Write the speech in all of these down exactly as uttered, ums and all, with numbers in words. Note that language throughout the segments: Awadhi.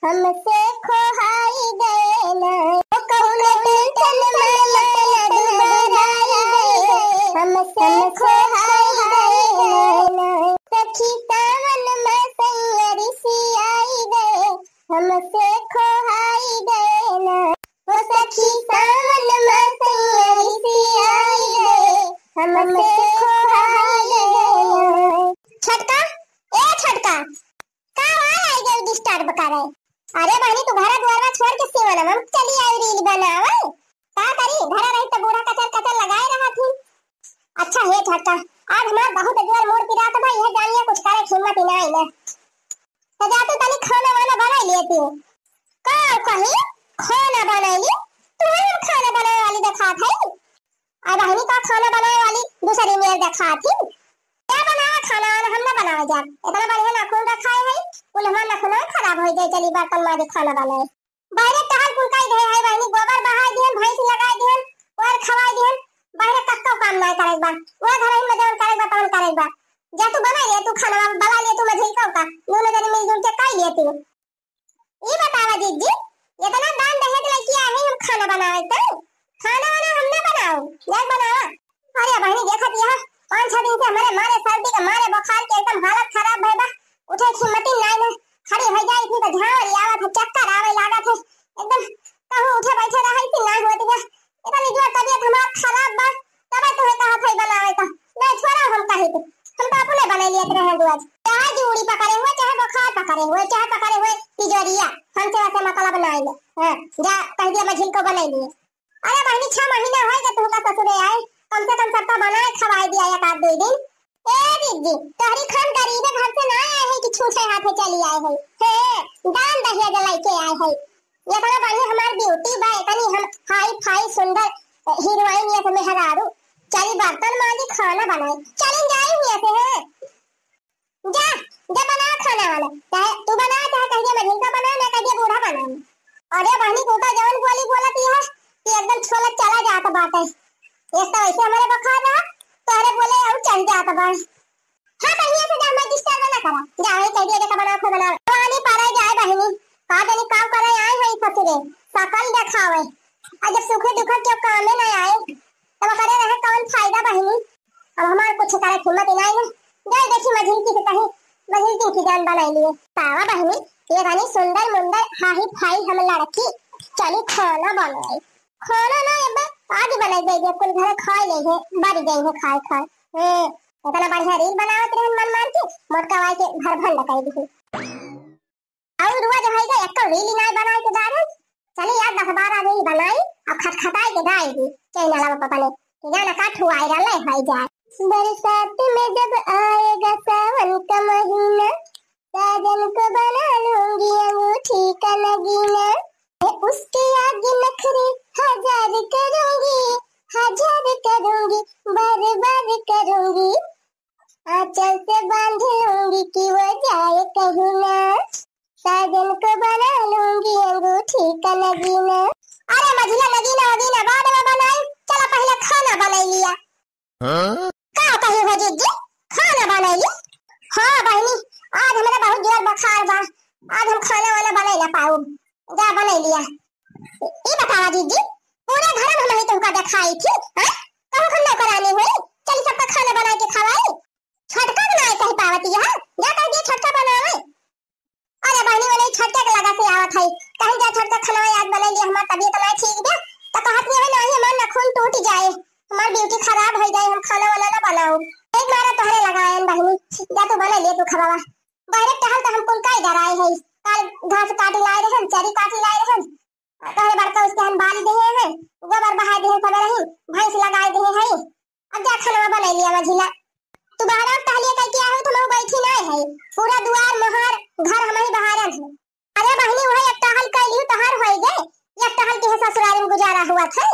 हमसे खोहाई गए ना, ओ कौन टेंशन में मत दुबराई गए, हमसे खोहाई गए ना। सखी सावन में सैया रिसियाई गए, हमसे खोहाई गए ना। ओ सखी सावन में सैया रिसियाई गए, हमसे खोहाई गए ना। छोटका, ए छोटका, का भाई आई गई disturb करे? अरे बहनी, तू घरा दुआरवा छोड़ के सिवाना हम चली आई reel बनावे। का करी, घरा रही त बूढ़ा कचर कचर लगाए रहा थी। अच्छा हे छोटका, आज हमार बहुत जोर मूड पिरात बा, यह जानिए कुछ करे हिम्मत ही ना आई ना। तो जा तू तनी खाना वाना बनाई लेती। का कही? खाना बनाई ली? तू हम खाना बनाए वाली देखात है? आ बहनी का खाना बनाए वाली दूसरी मेर देखात ही। क्या बनावा खाना वाना, हम ना बनावे जाब। इतना बढ़िया नाखून रखाए है, कुल हमार नाखून खराब हो जाए। चली बर्तन माजे खाना बनाए। बाहरे टहल कुल कई गए है बहनी, गोबर बहाए दिहन, भैंस लगाए दिहन, ओर खवाए दिहन। बाहरे कत्तो काम ना करे बा, वो घर ही में जवन करे बा तवन करे बा। जा तू बनाई ले, तू खाना बना ले, तू मझिल का, नून जनी मिलजुल के कई ले तू। ई बतावा जिज्जी, इतना दान दहेज लेके आए हैं हम खाना बनावे त? खाना वाना हम ना बनाओ, जा बनावा। अरे बहनी देखत यह पाँच छह दिन से हमारे मारे सर्दी के मारे बुखार के एकदम हालत खराब भई बा। उठे की हिम्मत ही नाई ना, खड़ी हो जाए इतनी तो झांवर आवत है, चक्कर आवे लागत है, एकदम कहूँ उठे बैठे रहे कि ना होत है। इतनी जोर तबीयत हमार खराब बा, तब तुम्हें कहा था बनावे का। नहीं छोड़ा हम कहे थे, हम तो अपने बना लिए रहे हैं आज। चाहे जूड़ी पकड़े हुए, चाहे बुखार पकड़े हुए, चाहे पकड़े हुए तिजोरिया, हमसे वैसे मतलब ना आइले। हाँ, जा कह दिया मझिल को बना लिए। अरे बहनी, छह महीना होए गए तुमका ससुरे आए, कम से कम सबका बनाए खवाए दिया एक आध दो दिन। ए दीदी, तोहरी खान गरीबे घर से ना आए है कि छूछे हाथे चली आए है। हे, दान दहेज लेके आए है। इतना बढ़िया हमार beauty बा, इतनी हम हाई फाई सुंदर हीरोइन ये सब मेहरारू। चली बर्तन मांजी, खाना बनाई, चली जाई हुए से है। जा, जा बना खाना वाना, चाहे तू बना, चाहे कह दिया मझिल का बना, ना कह दिया बूढ़ा बना। अरे बहनी, तू तो जवन बोली बोलत ही है कि एकदम छोला चला जात बाटे। एक तो वैसे हमारे बुखार रहा, तोहरे बोले और चल जात बा। हाँ, बढ़िया से जा, मैं disturb ना करा। जा, वही कह दिया, जैसा बना, खुद बना। पानी पड़े जाए बहिनी, का जानी का करे आए हैं ससुरे, सकल देखावे। आ जब सुखे दुखे के कामे ना आए, तब करे रहे कौन फायदा बहिनी? अब हमार कुछ करे हिम्मत ही नहीं है। जाए देखी मझिलकी से कहीं, मझिलकी की जान बनाई लिए। तावा बहिनी, ये रानी सुंदर मुंदर हाही फाई हम लड़की, चली खाना बनाई। खाना ना, अब आज बनाई दे दे, कुल घर खाए ले है, बारी गई है खाए खाए। हम्म, इतना बढ़िया reel बनावत रहन मन मान के, मोटका वाई के घर भंड कर दी। और रोज है जे एको reel नाय बनाए के डारे। चली यार, दस बारह reel बनाई और खटखटाए के डाल दी channel पर अपने, कि जाना का ठुआई रहले है जाए। बरसात में जब आएगा सावन का महीना, साजन को बना लूंगी अंगूठी का नगीना। मैं उसके आगे नखरे हजार करूंगी, हजार करूंगी, बार बार करूंगी। आंचल से बांध लूंगी कि वो जाए कहीं ना। साजन को बना लूंगी अंगूठी का नगीना। अरे मझिला, नगीना वगीना बाद में बनाई, चला पहले खाना बनाई लिया। हाँ? का कही हो जीजी, खाना बनाई ली? हाँ बहिनी, आज हमरा बहुत जोर बुखार बा, आज हम खाना वाना बनाई ना पाऊ। जा बनाई लिया। ई बतावा जीजी, पूरे घर में हम ही तुमका देखाई थी, हाँ? कहूँ हम नौकरानी हुई, चली सबका खाना बनाई के खवाई। छोटका बनाए कहीं पावती है, जा कह दिए छोटका बनावे। अरे बहिनी, वो नहीं छोटका के लगा से आवत है, कहीं जा छोटका खाना आज बनाई लिया, हमार तबीयत नहीं ठीक बा, तो कहत नहीं है, नहीं हमार नखून टूट जाए, हमार beauty खराब हो जाए, हम खाना वाना ना बनाऊ। एक बार तोहरे लगाए बहिनी, जा तू बनाई ले तू खवावा। बाहर टहल तो हम कुल काई डराए है, काल घास काट लाए रहन, चरी काट लाए रहन, तोहरे बड़का उसके हम बाल देहे हैं, गोबर बहाए देहे सब रही, भैंस लगाए देहे हैं। अब जा खाना बनाई लिया मझिला। तू बाहर टहलिए कह के आए हो, तो हम बैठी नहीं है। पूरा दुआर मोहार घर हम ही बहारन है। अरे बहिनी, वही एक टहल कर लियो, तोहार होई गए। एक टहल के है ससुराल में गुजारा हुआ था।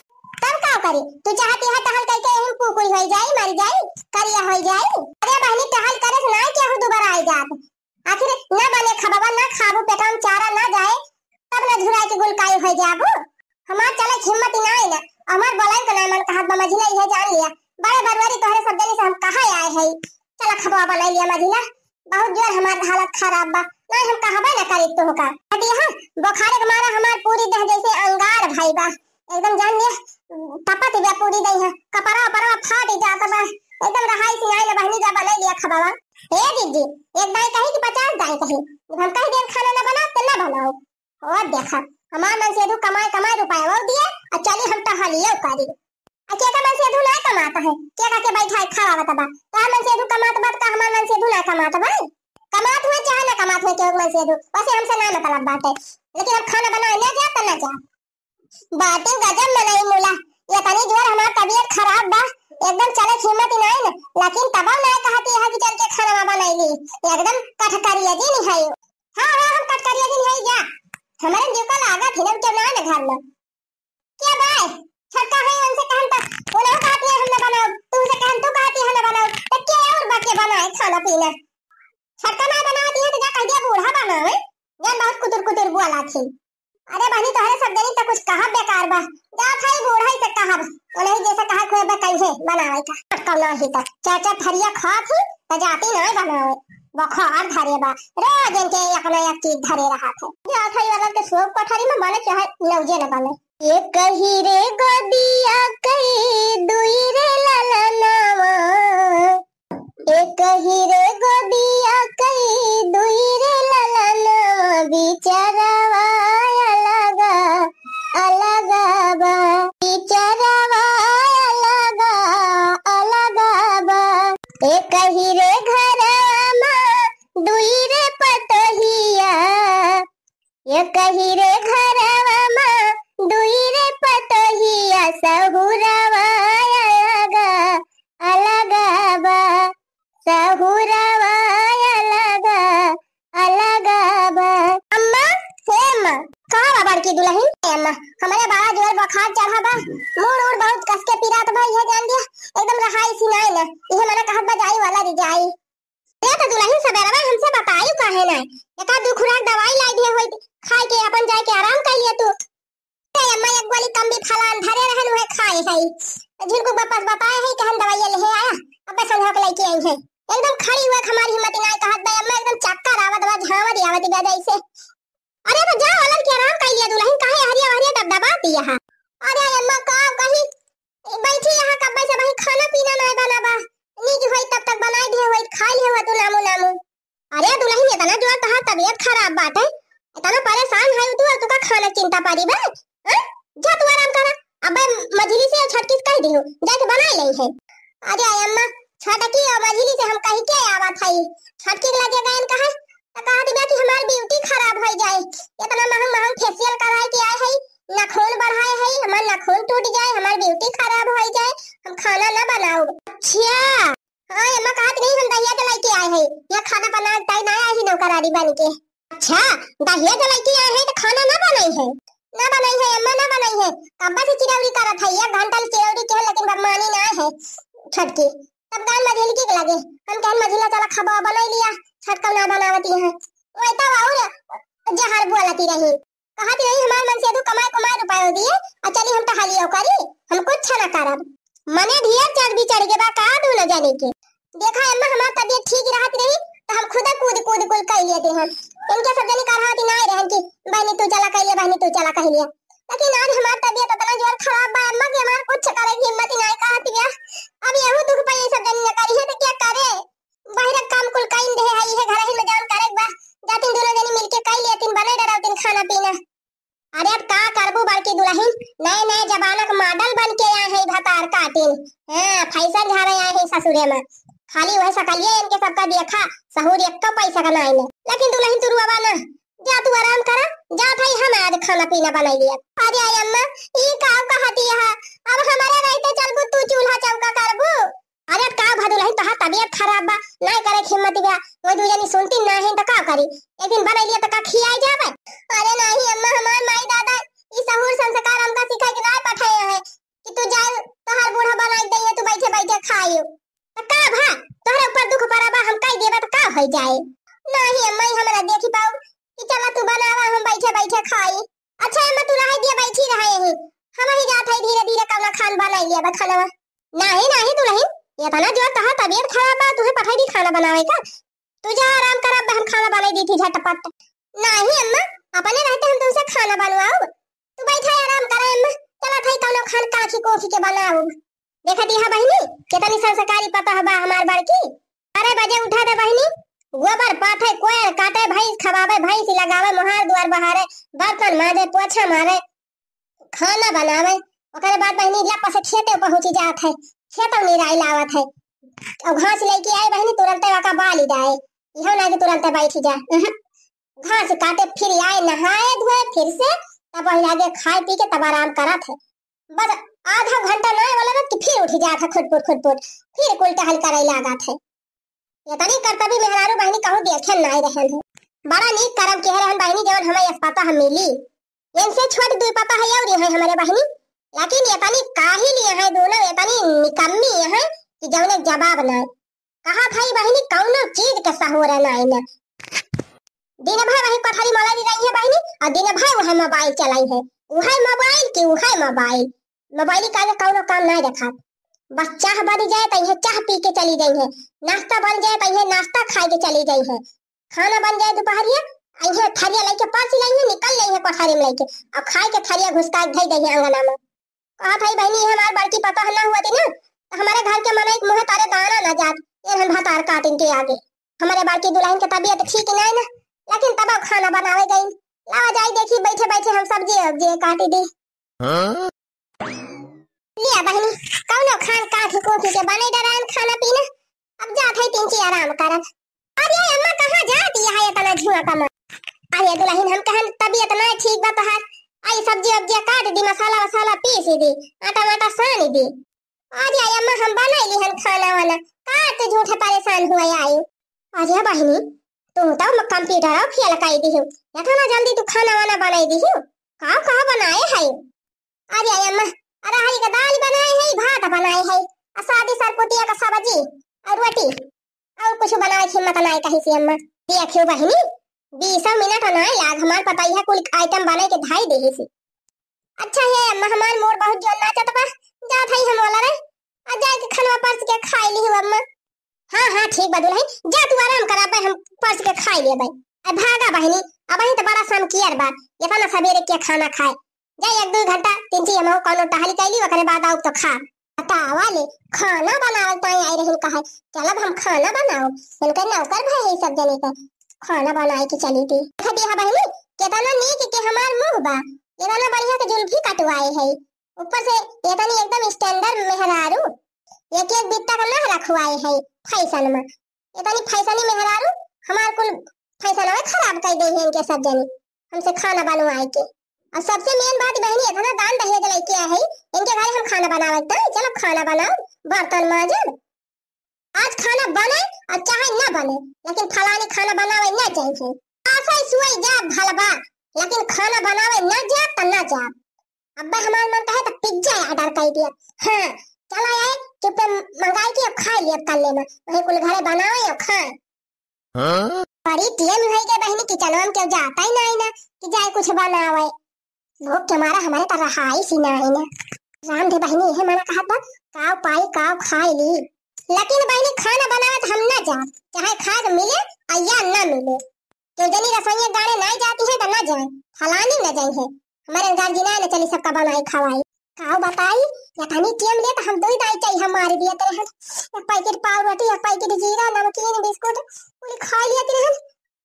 तब का करी? तू चाहती है टहल करके यहीं कुकुरी होई जाई, मर जाई, करिया होई जाई। अरे बहिनी, टहल करे से ना केहू दोबारा आई जात। आखिर ना बने खबावा, ना खाबू, पेटवा में चारा ना जाए, तब ना झुराए के गुलकाई हो जाबू। हमार चले के हिम्मत ही ना आई ना, हमार बोलाई के ना मन कहत बा, मझिला इहे जान लिया। बड़े बरुआरी तोहरे सब जने से हम कहा आए है। चला खबावा बनाई लिया मझिला, बहुत जोर हमार हालत खराब बा, ना हम कहबे ना करी तोहका। हटिया हाँ, बुखारे के मारे हमार पूरी देह जैसे अंगार भई बा, एकदम जान ले तपत बा पूरी देह, कपड़ा उपड़ा फाट जात बा, एकदम रहाई सिनाई न बहिनी जा बनाई लिया खबावा। ए दीदी, एक दाई कही कि पचास दाई कही, जब हम कही देन खाना ना बनाओ तो ना बनाओ। ओ देखा, हमार मनसेधू कमाए कमाए रुपया वो दिए, और चली हम टहलियो करी। आ केका मनसेधू ना कमात है, केका के बैठा है खावा बता बा, तो मनसेधू कमात बा, तो हमार मनसेधू ना कमात बा। कमात हुए चाहे ना कमात हुए, केहू मनसेधू, वैसे हमसे ना मतलब बाटे, लेकिन हम खाना बनाए ना जा तो ना जा। बाटे गजब मनई मुला, ये तनी जोर हमार तबीयत खराब बा, एकदम चले हिम्मत ही नहीं न, लेकिन तबो ना कहती है कि चल के खाना बनाई ली, एकदम कठकरिया जी नहीं है। हाँ, हाँ, हम कटकरिया दिन है जा। हमारे जीव का लागत है ना, जब ना आवे घर में। क्या बाय? छोटका है, उनसे कहन तो, वो ना कहती है हम ना बनाओ, तू से कहन तू कहती है ना बनाओ, तो क्या और बाकी बनाए खाना पीना? छोटका ना बनाती है तो जा कह दिया बूढ़ा बनावे, जान बहुत कुतुर कुतुर बोला थी। अरे बहनी, तोहरे सब जनी तो कुछ कहब बेकार बा, जा भाई बूढ़ा ही से कहब, वो नहीं जैसे कहा खोए बा कहीं बनावे का। कौन ही तो चार चार थरिया खात ही, तो जाती ना बनावे। बुखार धरे बा, रोज इनके एक ना एक चीज धरे रहा थे। जो अथई वाला के सोप कोठरी में बने चाहे लौजे न बने। एक ही रे गोदिया कई दुई रे ललनवा, एक ही रे गोदिया कई दुई रे ललनवा, बिचरवा अलगा अलगा बा, बिचरवा अलगा अलगा बा। एक ही रे घरवा मा दुई रे पतोहिया, एक ही रे घरवा मा दुई रे पतोहिया, सहुरवा अलगा अलगा बा, सहुरवा अलगा अलगा बा। अम्मा, हे अम्मा, का बा बड़की दुलहिन? हे अम्मा, हमरे बड़ा जोर बुखार चढ़ा बा, मूड़ उड़ बहुत कस के पिरात बा, इहे जान दिया, एकदम रहाई सिनाई ना, इहे मना कहत बा जाई वाला रे जाई। ए तो दुलहिन सबेरवा हमसे बताई काहे ना? एका दू खुराक दवाई लाई दिए होई, खाए के अपन जाए के आराम कर लिया तू। ए अम्मा, एक गोली कम भी फलान धरे रहन, उहे खाए है। झिनकू वापस बताए है, कहन दवाई ले आया, अबे संझा के लेके आई है। एकदम खड़ी हुए हमारी हिम्मत ना कहत बा अम्मा, एकदम चक्कर आवत बा, झांवरी आवत बा जैसे। अरे तो जा वालन के आराम कर लिया दुलहिन, काहे हरिया हरिया दबदबा दिया है। अरे अम्मा का कही, बैठी यहाँ कब्बे से, वही खाना पीना नहीं बना बा, नीक होई तब तक बनाई दिए होई, खाई लिहे होई तू नामू नामू। अरे दुलहिन, इतना जोर तहार तबीयत खराब बाटे, इतना परेशान है तू, और तुका खाना चिंता पड़ी बा? हैं? जा तू आराम करा। अबे मझिली से या छोटकी से कह दियो, जाके बनाई लई है। अरे अम्मा, छोटकी और मझिली से हम कही के आवत हई, छोटकी के लगे गयन कहे, तो कहत बा कि हमार ब्यूटी खराब हो जाए, इतना महंग महंग फेशियल कराए के आए है, नाखून बढ़ाए है, हमार नाखून टूट जाए, हमार ब्यूटी खराब हो जाए, हम खाना ना बनाओ। अच्छा, हाँ, अम्मा कहत रही हम दहिया जलाई के आए हैं, यहाँ खाना बनाए ताई ना आई ही नौकरानी बन के। अच्छा, दहिया जलाई के आए हैं तो खाना ना बनाई है? ना बनाई है अम्मा, ना बनाई है। कब्बा से चिरौरी करत है, एक घंटा से चिरौरी के है, लेकिन बब मानी ना है छोटकी। तब गान मझिलकी के लगे, हम कहन मझिला चला खाबा बनाई लिया, छोटका ना बनावती है। वही तो और जहर बोलती रही। कहत रही, "हमार मनसेधू कमाए कमाए रुपयो दिए, आ चली हम टहलियो करी, हम कुछ ना करब।" मने ढेर चर्बी चढ़ गए बा का दूनो जने के। देखा अम्मा, हमार तबीयत ठीक रहत रही, तो हम खुदा कूद कूद कुल कर लेते हैं। इनके सब जने करहाती ना रहन कि, "बहनी तू चला कर लिया, बहनी तू चला कर लिया।" लेकिन आज हमार तबीयत इतना जोर खराब बा अम्मा कि हमार कुछ करे की हिम्मत ही ना कहत गया। अब यहू दुख पे ये सब जने न करी है तो क्या करे? बाहर काम कुल कइन देहे है, इहे घर ही में जौन करे बा, जातिन दोनों जनी मिलके कइ लेतिन, बने डरावतिन खाना पीना। अरे अब का करबू बड़की दुलहिन, नए नए जमाना के मॉडल बन के आए हैं भतार काटिन। हाँ, फैशन झाड़े आए हैं ससुरे में। खाली वह सकलिए इनके सबका देखा, सहूर एक्को पैसा का नाई ने। लेकिन दुलहिन तू रुआवा ना, जा तू आराम करा, जा भाई हम आज खाना पीना बनाई लिया। अरे आई अम्मा, ई का कहती है, अब हमारे रहते चलबू तू चूल्हा चौका करबू? अरे का भा दुलहिन, तोहार तबीयत खराब बा, नाई करे के हिम्मत बा, वो दू जनी सुनती नाहीं तो का करी? एक दिन बनाई लिया तो का खियाई जावे? अरे नाहीं अम्मा, हमार माई दादा ई सहूर संस्कार हमका सिखाई के नाई पठाए हैं कि तू जाए तोहार बूढ़ा बनाई दे, तू बैठे बैठे खाइयो। तो का भा, तोहरे ऊपर दुख पड़ा बा, हम कई देबे तो का होई जाए? नाहीं अम्मा, ई हमरा देखी पाऊ कि चला तू बनावा, हम बैठे बैठे खाई। अच्छा अम्मा, तू रहे दिया, बैठी रहे यहीं, हम ही जात है धीरे धीरे कौना खान बनाई लिया बा खानवा। नाहीं, नाहीं दुलहिन, इतना जोर तहार तबीयत खराब बा, तुहे पठाई दी खाना बनावे का? तू जा आराम कर, अब हम खाना बनाई दी थी झटपट। नाहीं अम्मा, अपने रहते हम तुम बनवाउब। तू बैठा आराम करे अम्मा, चलत है कौनो खान काखी कोखी के बनाउब। देखत हया बहिनी, केतनी संस्कारी पतोह बा हमार बड़की। अरे बजे उठत है बहिनी, गोबर पाथे, कोयर काटे, भैंस खवावे, भैंस लगावे, मोहार दुआर बहारे, बर्तन माजे, पोछा मारे, खाना बनावे। ओकरे बाद बहिनी लप से खेते पहुँची जात है, खेतौ निराई लावत है। और घास लेके आई बहिनी, तुरंते ओका बाली जाए, इहो ना कि तुरंते बैठी जा। उहुं। घास काटे, फिर आए नहाए धोए फिर से, तब वही आगे खाए पी के तब आराम करत है। बस आधा घंटा ना वाला ना कि फिर उठी जात है खुटपुट खुटपुट, फिर कुल टहल करे लागत है। एतनी करतबी मेहरारू बहिनी कहूँ देखे नाई रहन है। बड़ा नीक करम किहे रहन बहिनी, जवन हमें एक पतोह मिली। इनसे छोट दुई पतोह है और है हमरे बहिनी, लेकिन एतनी काहिल है दोनों, एतनी निकम्मी है कि जवने जवाब नाई। कहा भाई बहिनी कौनो चीज के सहूर नाई ना। दिन भर वही कोठरी में लगी रही है बहिनी, और दिन भर वह मोबाइल चलाई है, वह मोबाइल की वह मोबाइल। मोबाइल का आगे कौनो काम ना रखा। बस चाह बन जाए तो यह चाह पी के चली गई है, नाश्ता बन जाए तो यह नाश्ता खाए के चली गई है, खाना बन जाए दोपहरिया, यह थरिया लेके पास ही लेके निकल जाई है कोठरी में लेके, और खाए के थरिया घुसका के धई दे है अंगना में। कहा भाई बहिनी, ये हमार बड़की पतोह ना हुआ थी ना, तो हमारे घर के मनई के मुँह तारे दाना ना जात, ये हम भतार काटिन के आगे। हमारे बड़की दुल्हन के तबीयत ठीक ही नहीं ना, लेकिन तब खाना बनावे गई। लावा जाई देखी, बैठे बैठे हम सब्जी उब्जी काटी दी। हाँ? लिया बहिनी, कौनो खान काखी कोखी के बने डरान खाना पीना, अब जात है तिनची आराम करब। अरे अम्मा, कहाँ जाती है इतना झुआ कमा? अरे दुल्हन, हम कहन तबीयत ना ठीक बा तोहार, आई सब्जी उब्जी काट दी, मसाला वसाला पीस दी, आटा वाटा सान दी। अरे अम्मा, हम बनाई लिहन खाना वाना, का तू झूठे परेशान हुआ आई? अरे बहिनी, तू तो म-, कंप्यूटर फेल कर दी हो, इतना जल्दी तू खाना वाना बनाई दी हो, का का बनाए है? अरे अम्मा, अरहरी का दाल बनाए है, भात बनाए है, आ सादी सरपुतिया का सब्जी और रोटी, और कुछ बनाए के हिम्मत नाई कही सी अम्मा। देखियो बहिनी, बीसों मिनट नाई लाग, हमार पतोहिया कुल आइटम बने के धाई देही सी। अच्छा है अम्मा, हमार मोर बहुत जोर नाचत बा, जात हई हम वाला रे, आ जाए के खनवा परस के खाई ली अम्मा। हाँ हाँ ठीक बा दुल्हन, जा तू आराम करा, अबे हम परस के खाई लेबे। अब भागा बहिनी, अबहीं तो बड़ा सम कियर बा, इतना सवेरे के खाना खाए। जा एक दो घंटा तिनची हमहू कौनो टहली कैली, ओकरे बाद आउब तो खा। बतावा ले, खाना बनावल ताई आई रही कहे, चलब हम खाना बनाओ, इनके नौकर भय है सब जने के, खाना बनाए के चली थी। देखा बहिनी, केतना नीक के हमार मुँह बा, केतना बढ़िया के जुल्फी कटवाए है, ऊपर से एतनी एकदम स्टैंडर्ड मेहरारू, एक एक बित्ता का ना रखवाए है फैशन में। एतनी फैशनी मेहरारू हमार कुल फैशनवे खराब कर दे है इनके सब जनी, हमसे खाना बनवाए के। और सबसे मेन बात बहिनी, इतना दान दहेज लेके आए है, इनके घरे हम खाना बनावे तो चलो खाना बनाओ, बर्तन मांजब। आज खाना बने और चाहे ना बने, लेकिन फलानी खाना बनावे ना जाए है। आफे सुई जा भलबा, लेकिन खाना बनावे ना जा त ना जा। अब्बा हमार मन कहे तो पिज्जा ऑर्डर कर दिया। हाँ, चला आए, चुपे मंगाई के अब खाए लिए, अब कर लेना। वही कुल घरे बनाए और खाए। हाँ? बड़ी टेम होई गए बहिनी, किचनवा में केहू जाता ही नहीं ना कि जाए कुछ बनावे। भूख के मारा हमारे तो रहाई सी नहीं ना। राम दे बहिनी, यह मना कहत बा, काव पाई काव खाए ली। लेकिन बहिनी, खाना बनावे तो हम ना जा, चाहे खाए मिले आ या ना मिले। केहू जनी रसोइया गाड़े ना जाती है तो ना जाए, फलानी ना जाए है। हमारे गार्जियन ना चली सबका बनाई खवाई। काव बताई, एतनी टेम ले तो हम दो ही दाई चाहिए, हम मार दिए तेरे हैं। एक पैकेट पाव रोटी, एक पैकेट जीरा, नमकीन, बिस्कुट, पूरी खा लिए तेरे हैं।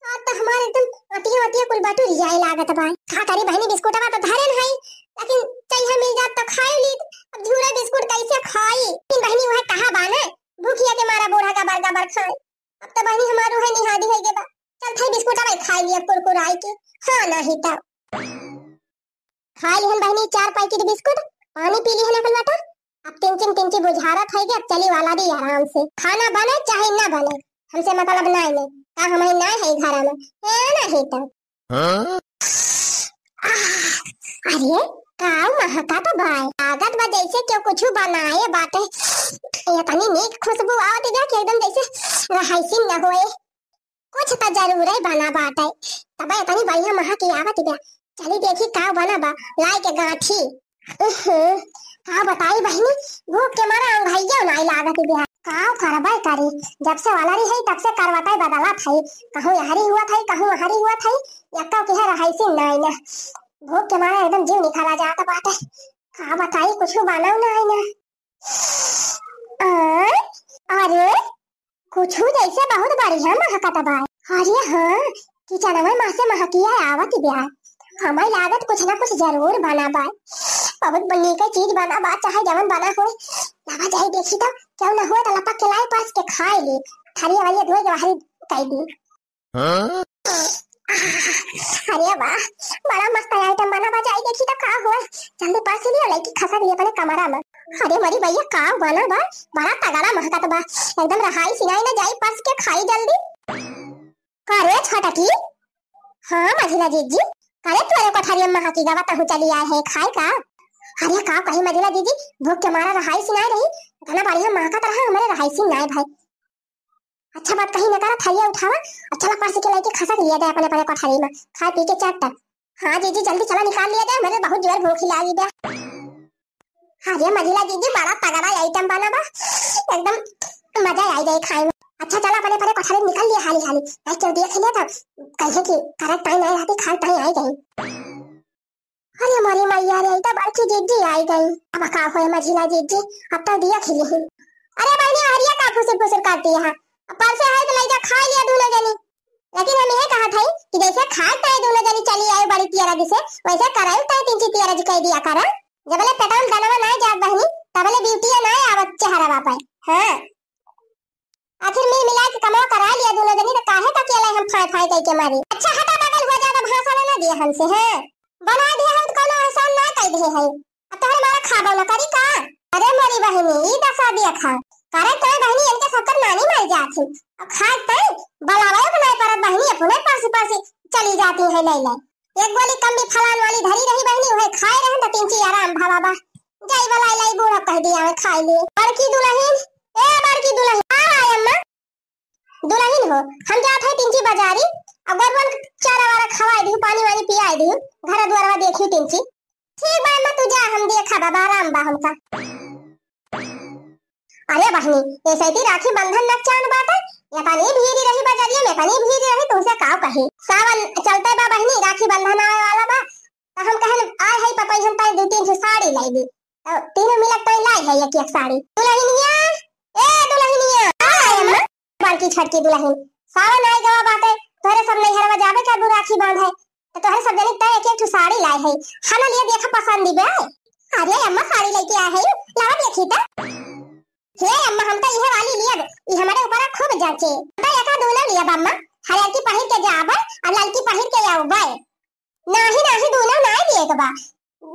आज तो हमारे एकदम अटिया वटिया कुल बटुर जाए लागत बा। का करी बहिनी, बिस्कुटवा तो धरे न हई, लेकिन चाहिए मिल जात तो खाए ली। अब झूरा बिस्कुट कैसे खाई? लेकिन बहिनी वह कहा बा ना, भूखिया के मारा बूढ़ा गबर गबर खाए। अब तो बहिनी हमारू है निहादी है के बा। चल थे बिस्कुटवा खाए लिए कुरकुराई के। हाँ नहीं तो। खाए लिहन बहिनी चार पैकेट बिस्कुट, पानी पी लिहन अपन बेटा। अब तिनचिन तिनची बुझारत है कि अब चली वाला दी आराम से। खाना बने चाहे ना बने, हमसे मतलब नाई ने। का हमारी नाई है घर में? है ना ही तो। हाँ? आह, अरे, काव महका तो भाई। लागत बा जैसे क्यों कुछ बनाए बाटे। एतनी नीक खुशबू आवत बा कि एकदम जैसे रहाइसिन न होए। कुछ तो जरूरे बना बाटे, तबे इतनी बढ़िया महक आवत बा। चली देखी का बना बा, लाई के गांठी। उहुं, का बताई बहिनी, भूख के मारा अंगैया नाई लागत बा। का करबे करी, जब से वाला रही है तब से करवटे बदलत है, कहूँ यहरी हुआ था, कहूँ वहरी हुआ था, यक्का के है रहाइसी नाई ना। भूख के मारे एकदम जीव निकाला जात बाटे। का बताई, कुछ बनाऊ ना आई ना। आ, अरे, कुछ जैसे बहुत बढ़िया महकत बा। अरे हाँ, किचनवा मा से महकिया आवत बा। हमें लागत कुछ ना कुछ जरूर बना बा। बहुत नीक चीज बना बा, चाहे जवन बना होए। लावा जाई देखी तो, केहू ना होए तो लपक के लाई परस के खाई ली। थरिया वरिया धोए के बाहरी कई दी। हाँ? अरे वाह, बड़ा मस्त item बना बा, जाई देखी तो का हुआ। जल्दी परस लियो, लइके खसक लियो अपने कमरा मा। अरे मरी भैया, का बना बा, बड़ा तगड़ा महकत बा। एकदम रहाई सिंगाई ना जाई, परस के खाई जल्दी। का रे छोटकी? हाँ मझिला जीजी, का रे तोरे कोठरिया मा महकी गवा, तहू चली आए है खाए का? अरे का कही मझिला जीजी, भूख के मारा रहाई सिंगाई रही, इतना बढ़िया महकत रहा, हमारे रहाई सिंगाई भाई। अच्छा बात कही न करा, थरिया उठावा, अच्छा ला परस के लइके खसक लिया जाए अपने अपने कोठरी मा, खाए पी के चट। हाँ जीजी, जल्दी चला निकाल लिया जाए, मेरे बहुत जोर भूख लागी बा। हाँ रे मझिला जीजी, बड़ा तगड़ा item बना बा, एकदम मजा आई जाए खाए मा। अच्छा चला अपने अपने कोठरी निकाल लिया हाली हाली, नहीं केहू देख ले तो कहे कि करत टाइम आई रहती, खाए टाइम आई गई। अरे मोरी मैया रे, ई तो बड़की जीजी आई गई। अब का होए मझिला जीजी, अब तो दिया खिली ही। अरे बहनी, हरिया का फुसुर फुसुर करती है? अब परसे है तो ले जा, खाई लिया दोनों जनी। लेकिन हम ये कहत हई कि जैसे खाए ताए दोनों जनी चली आए बड़ी तियरा दिसे, वैसे कराई ताए तीन ची तियरा जी कह दिया करा। जबले पेटवा मा दनवा ना जात बहनी, तबले ब्यूटिया ना आवत चेहरा पे। हाँ। आखिर मिल मिला के कमवा करा लिया दोनों जनी, तो काहे का अकेला हम फाय फाय कह के मारी? अच्छा हटा, बगल हो ज्यादा भाषण ना दिया हमसे, हैं? बना दिया हम तो कौनो एहसान ना कह दिए है। अब तोहरे मारा खाबो ना करी का? अरे मोरी बहनी, ई दसा दिया खा। करे तो बहनी इनके सबकर नानी मर जात ही। अब खाए तई बलावे को नहीं परत बहनी, अपने पासी पासी चली जाती है ले ले। एक गोली कम भी फलान वाली धरी रही बहनी, वही खाए रहन तो तीन ची आराम भावा बा। जाई वाला लाई बूढ़ा कह दिया है, खाई ले। बड़की दुलहिन, ए बड़की दुलहिन, आ रहा है अम्मा। दुलहिन हो, हम जात है तीन ची बाजारी, अब गरुवन चारा वारा खवाई दिहु, पानी वानी पियाई दिहु, घर दुआरवा देखियो तीन ची। ठीक बा अम्मा, तू जा, हम देखा बाबा, आराम बा हमका। अरे बहनी, ऐसे ती राखी बंधन न चान बाटे, इतनी भीड़ रही बाजारिया मा, इतनी भीड़ रही, तुमसे काव कही। सावन चलते बा बहनी, राखी बंधन आवे वाला बा, तो हम कहन आए है पतोहियन ताई दो तीन ठो साड़ी लाई दी, तो तीनों मिलक ताई लाई है एक एक साड़ी। दुलहिनिया, ए दुलहिनिया, आ अम्मा। बड़की छोटकी दुलहिन, सावन आए गवा बाटे, तोहरे सब नैहरवा जाबे करबू राखी बांधे, तो तोहरे सब जनी ताई एक एक ठो साड़ी लाई है, हना लिए देखा पसंद दिबे। अरे अम्मा, साड़ी लेके आए है, लावा देखी तो। हे अम्मा, हम तो इहे वाली लियब, ई हमारे ऊपर खूब जचे। हम तो एका दोनों लियब अम्मा, हरियर की पहिर के जाबे और ललकी पहिर के आउबे। नाही, नाही, दोनों नाही लिए के बा।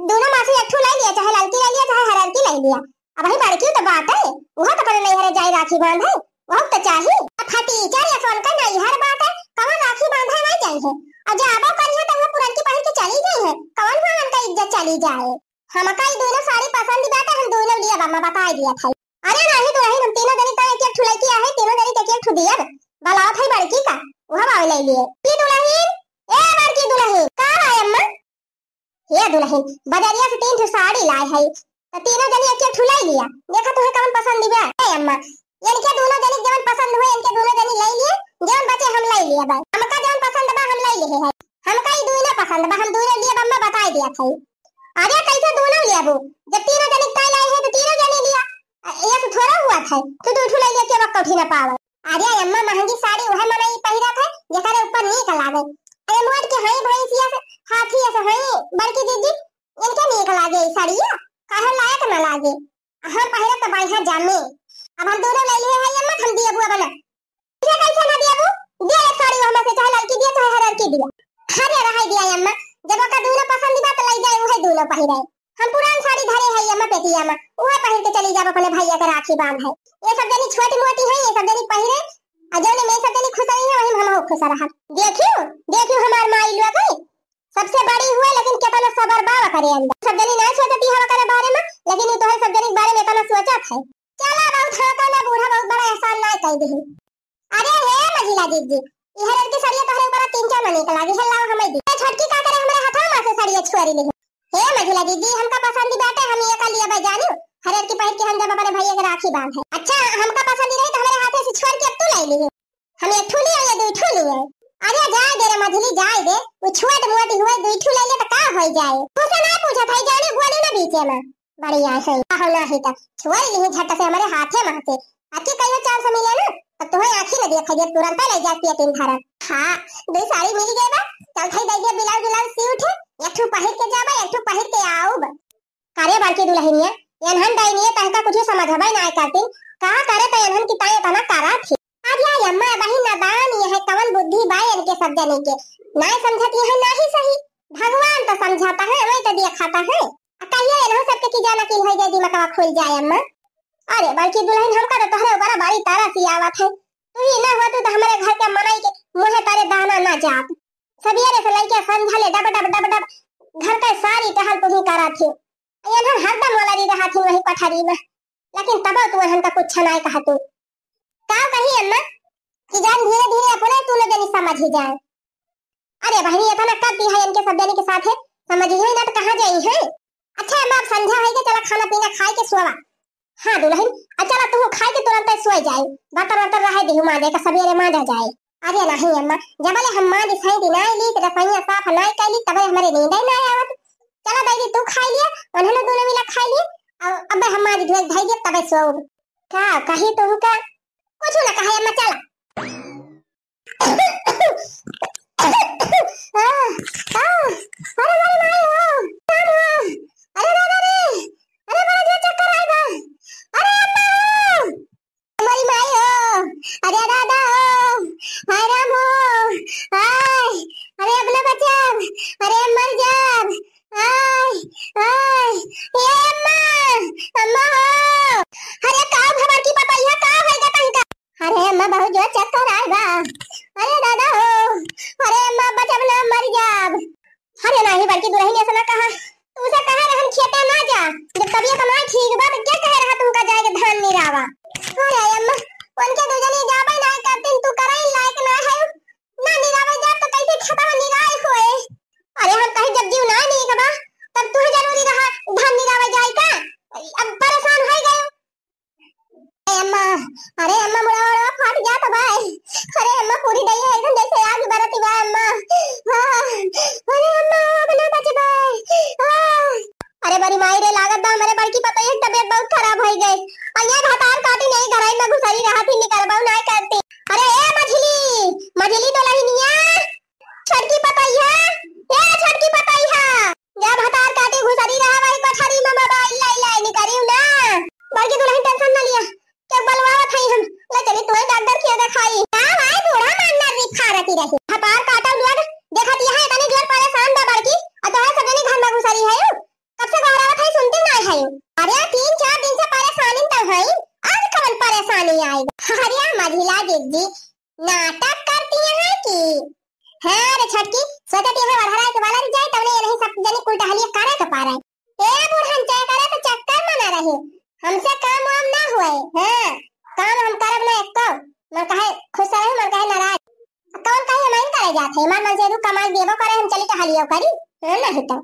दोनों मा से एक ठो ले लिया, चाहे ललकी ले लिया, चाहे हरियर की ले लिया। अब वही बड़की तो बात है, वह तो अपने नैहरे जाई राखी बांधे, वह तो चाही। अब फटीचर या सोन का नैहर बात है, कौन राखी बांधे नहीं जाई है। और जाबो करी है तो वह पुरनकी पहिर के चली जाई है, कौन हुआ उनका इज्जत चली जाए। हमका ई दोनों साड़ी पसंद बाटे, हम दोनों लियब अम्मा, बताई दिया था। अरे नाही दुलहिन, हम तीनों जनी ताई एक एक ठो लइके आहे, तीनों जनी के एक एक ठो दियब। बलावत है बड़की का, वह बावे ले लिए। की दुलहिन, ए बड़की दुलहिन, का बा अम्मा? हे दुलहिन, बजरिया से तीन ठो साड़ी लाए है, तो तीनों जनी एक एक ठो ले लिया। देखा तुहे कौन पसंद बा। ए अम्मा, इनके दोनों जनी जवन पसंद हुए, इनके दोनों जनी ले लिए, जवन बचे हम ले लिए बा। हमका जवन पसंद बा हम ले लिए है। हमका ई दोनों पसंद बा, हम दोनों लिए बा, अम्मा बताई दिया था। अरे कैसे दोनों लेबू? जब तीनों जनी ताई लाई है तो तीनों जनी लिया। अ, ये तो थोड़ा हुआ था, तू दो ठो ले लिया, के बा कौठी ना पावे। अरे अम्मा, महंगी साड़ी वह मनई पहिरा था जेकरे ऊपर नीक लागे। अरे मोट के हई भैंसिया से, हाथी से हई बड़की दीदी, इनके नीक लागे ई साड़िया, काहे लायक ना लागे। हम पहिरब त बढ़िया जामे। अब हम दोनों ले लिए है अम्मा, हम दिए बुआ बना। ये कैसे ना दिया बू? दिया एक साड़ी हमें से, चाहे लड़की दिया, चाहे हरियर की दिया। अरे रहाई दिया अम्मा, जब ओका दोनों पसंद बा त ले जाए, उहे दोनों पहिरे। हम पुरान साड़ी धरे है अम्मा पेटिया में, उहे पहिर के चली जाब अपने भैया के राखी बांध है। ये सब जनी छोटी मोटी है, ये सब जनी पहिरे, आ जौने में सब जनी खुश रही है, वही में हमहू खुश रहब। देखियो, देखियो हमार माई लोग है, सबसे बड़ी हुए लेकिन केतना सबर बा ओकरे अंदर। सब जनी ना सोचती है ओकरे बारे में, लेकिन उ तोहरे सब जनी के बारे में इतना सोचत है। चला बहुत हाथा ना बूढ़ा बहुत बड़ा एहसान ना कह दे। अरे हे मझिला दीदी, ई हरियर की सड़िया तोहरे ऊपर तीन चार मनी के लागी है, लाओ हमें दी। ए छोटकी का करे हमरे हाथवा में से सड़िया छुआरी ले। हे मझिला दीदी, हमका पसंद बाटे, हम ये का लिया बा जानू। हरियर की पहिर के हम जब अपने भैया के राखी बांध है। अच्छा, हमका पसंद रही तो हमारे हाथे से छोड़ के अब तू ले ली। हम एक ठू लिए या दो ठू लिए? अरे जाए दे रे मझिली, जाए दे। वो छोट मोट हुए, दो ठू ले ले तो का होइ जाए। तुसे ना पूछत है, जाने बोली ना बीचे में। बढ़िया है, आहो नाही त छोड़ लिही झट से हमरे हाथे मा से। अबकी कहियो चांस मिले ना, त तुहे आँखी न देखे दे, तुरंत ले जाए पेटी में धरब। हाँ, दुइ साड़ी मिली गए बा, चल भाई दे दे, ब्लाउज, ब्लाउज सी उठे, एक ठू पहिर के जाबा, एक ठू पहिर के आउब। का रे बड़की दुलहिनिया, एनहन डाइनिया तहका कुछ समझबे नाय करतीन, का करे त एनहन की ताई एतना करत ही। अरे अम्मा, बहिन नादान ये है, कवन बुद्धि बा एनके सब जने के, नाय समझत ये है, नाही सही, भगवान त समझाता है, वही त देखाता है। आ कहियो एनहु सबके की जाना की होइ जाए, दिमागवा खुल जाए अम्मा। अरे बड़की दुलहिन, हमका त तोहरे ऊपर बड़ी तरस ही आवत है, तू ही ना होतू त हमरे घर के मनई के मुँहे तरे दाना ना जात। सबेरे से लइके संझा ले डब डब डब डब घर के सारी टहल तू ही करत ही। एनहन हरदम वलरी रहत ही वही कोठरी में, लेकिन तबो तू एनहन का कुछ नाय कहतू। का कही अम्मा कि जान धीरे धीरे अपने तू लोग जनी समझ ही जाए। अरे बहिनी, एतना कर दी है एनके सब जनी के साथे, समझ ही ना त कहाँ जाई है। अच्छा अम्मा, अब संझा होइ गए, चला खाना पीना खाए के सोवा। हाँ दुलहिन, आ चला तू खाए के तुरंत सोए जाए, बर्तन वर्तन रहे दिहु मांजे का, सबेरे मांजा जाए। अरे नाही अम्मा, जबले हम मांज सही दिन आई ली, रसोईया साफ नाय कैली, तबे हमरे नींद ही नाय आवत। चला दीदी तू खाई लिया, उन्हें दोनों मिला खाई लिया, अब, अब हम मांज धोए धाई दिया, तबे सोउब। का कही तुमका? कुछ ना कहे अम्मा, चला। आ, आ, अरे मोरी माई हो, राम हो, अरे दादा रे, अरे बड़ा जोर चक्कर आए बा, अरे अम्मा हो, मोरी माई हो, अरे दादा हो, हाय राम हो, हाय, अरे अपना बचाव, अरे मर जाव, हाय, हाय, ए अम्मा, अम्मा हो, अरे का भवर की पतैया का होइगा तनका? अरे अम्मा, बहुत जोर चक्कर आए बा। अरे दादा हो, अरे अम्मा, बचब ना, मर जाब। अरे नाही बड़की दुलहिन, ऐसा ना कहा। तुमसे कहे रहन खेते ना जा, जब तबियत ना ठीक बा, तो क्या कहे रहा तुमका जाए के धान निरावा? अरे अम्मा, उनके दू जनी जाबे ना करतीन, तू करे लायक ना है, ना निरावे जाब तो कैसे खेतवा निराई होए? अरे हम कहे जब जीव ना नीक बा, तब तू जरूरी रहा धान निरावे जाए का? अब परेशान हो गए। ए अम्मा, अरे अम्मा, मुड़ा उड़ा फाट जात बा। अरे अम्मा, पूरी दहिया एकदम जैसे आग बरत बा अम्मा। हाँ, अरे अम्मा, अब ना बचबे। हाँ। अरे बड़ी माई रे, लागत बा हमरे बड़की पतोहिया के तबियत बहुत खराब होइ गई। अइया भतार काटी नहीं, घराई में घुसरी रहत ही, निकलबो नाय करती। अरे ए मझली, मझली दुलहिनिया, छोटकी पतोहिया, ए छोटकी पतोहिया। जा भतार काटी घुसरी रहा वही कोठरी में मोबाइल लाई लाई निकरियो ना। बड़की दुलहिन टेंशन ना लिया, के बलवावत हई हम, ले चली तोहे डॉक्टर के देखाई। का भाई बूढ़ा मारना री फारती रही। भतार काटल लोग देखत यहाँ इतनी जोर परेशान बा बड़की, और तोहे सब जनी घर में घुसरी है। कब से गोहरावत हई सुनती ना है। अरे तीन चार दिन से परेशानी तो है, आज कवन परेशानी आई? अरे मझिला जिज्जी, नाटक करती हैं कि? हाँ रे छोटकी, सोचत यहाँ वरहरा के वाला भी जाए, तवने ये नहीं सब जनी कुल टहलिया करे के पारे। ए बुढ़न चाहे करे तो चक्कर में ना रहे, हमसे काम वाम ना हुए। हाँ, काम हम करब ना एको, मन कहे खुश रहे, मन कहे नाराज। कौन कहे हम करे जात है, हमार मन से रू कमाई देबो करे, हम चली टहलियो करी। हाँ, नहीं तो।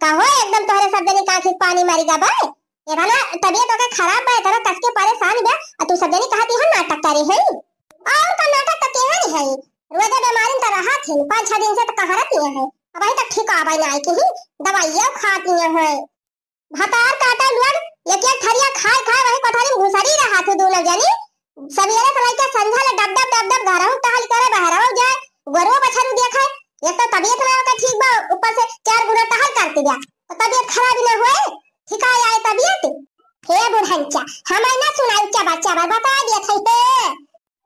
कहो एकदम तोहरे सब जनी का आँखी पानी मारी गा बे। एतना तबियत ओके खराब बा, एतना कस के परेशान बा, आ तू सब जनी कहत यहाँ नाटक करे है। और का नाटक तो केहे नहीं है, रोजे बीमारी में तो रहत है, पाँच छह दिन से तो कहरत ही है, अब अभी तक ठीक आवे ना आई कहीं, दवाइयाँ खात ही है। भतार काटा लोग एक एक थरिया खाए खाए वही कोठरी में घुसरी रहा तू दोनों जनी, सबेरे से लइके संझा ले डब डब डब डब घरहू टहल करे, बहरहू जाए, गोरुआ बछरू देखे। एक तो तबियत ना ओकर ठीक बा, ऊपर से चार गुना टहल करती बा, तो तबियत खराब ही ना होए, ठिकाए आए तबियत। हे बुढ़ंचा, हमें ना सुनाई, चबा चबा बता दिया था। हे,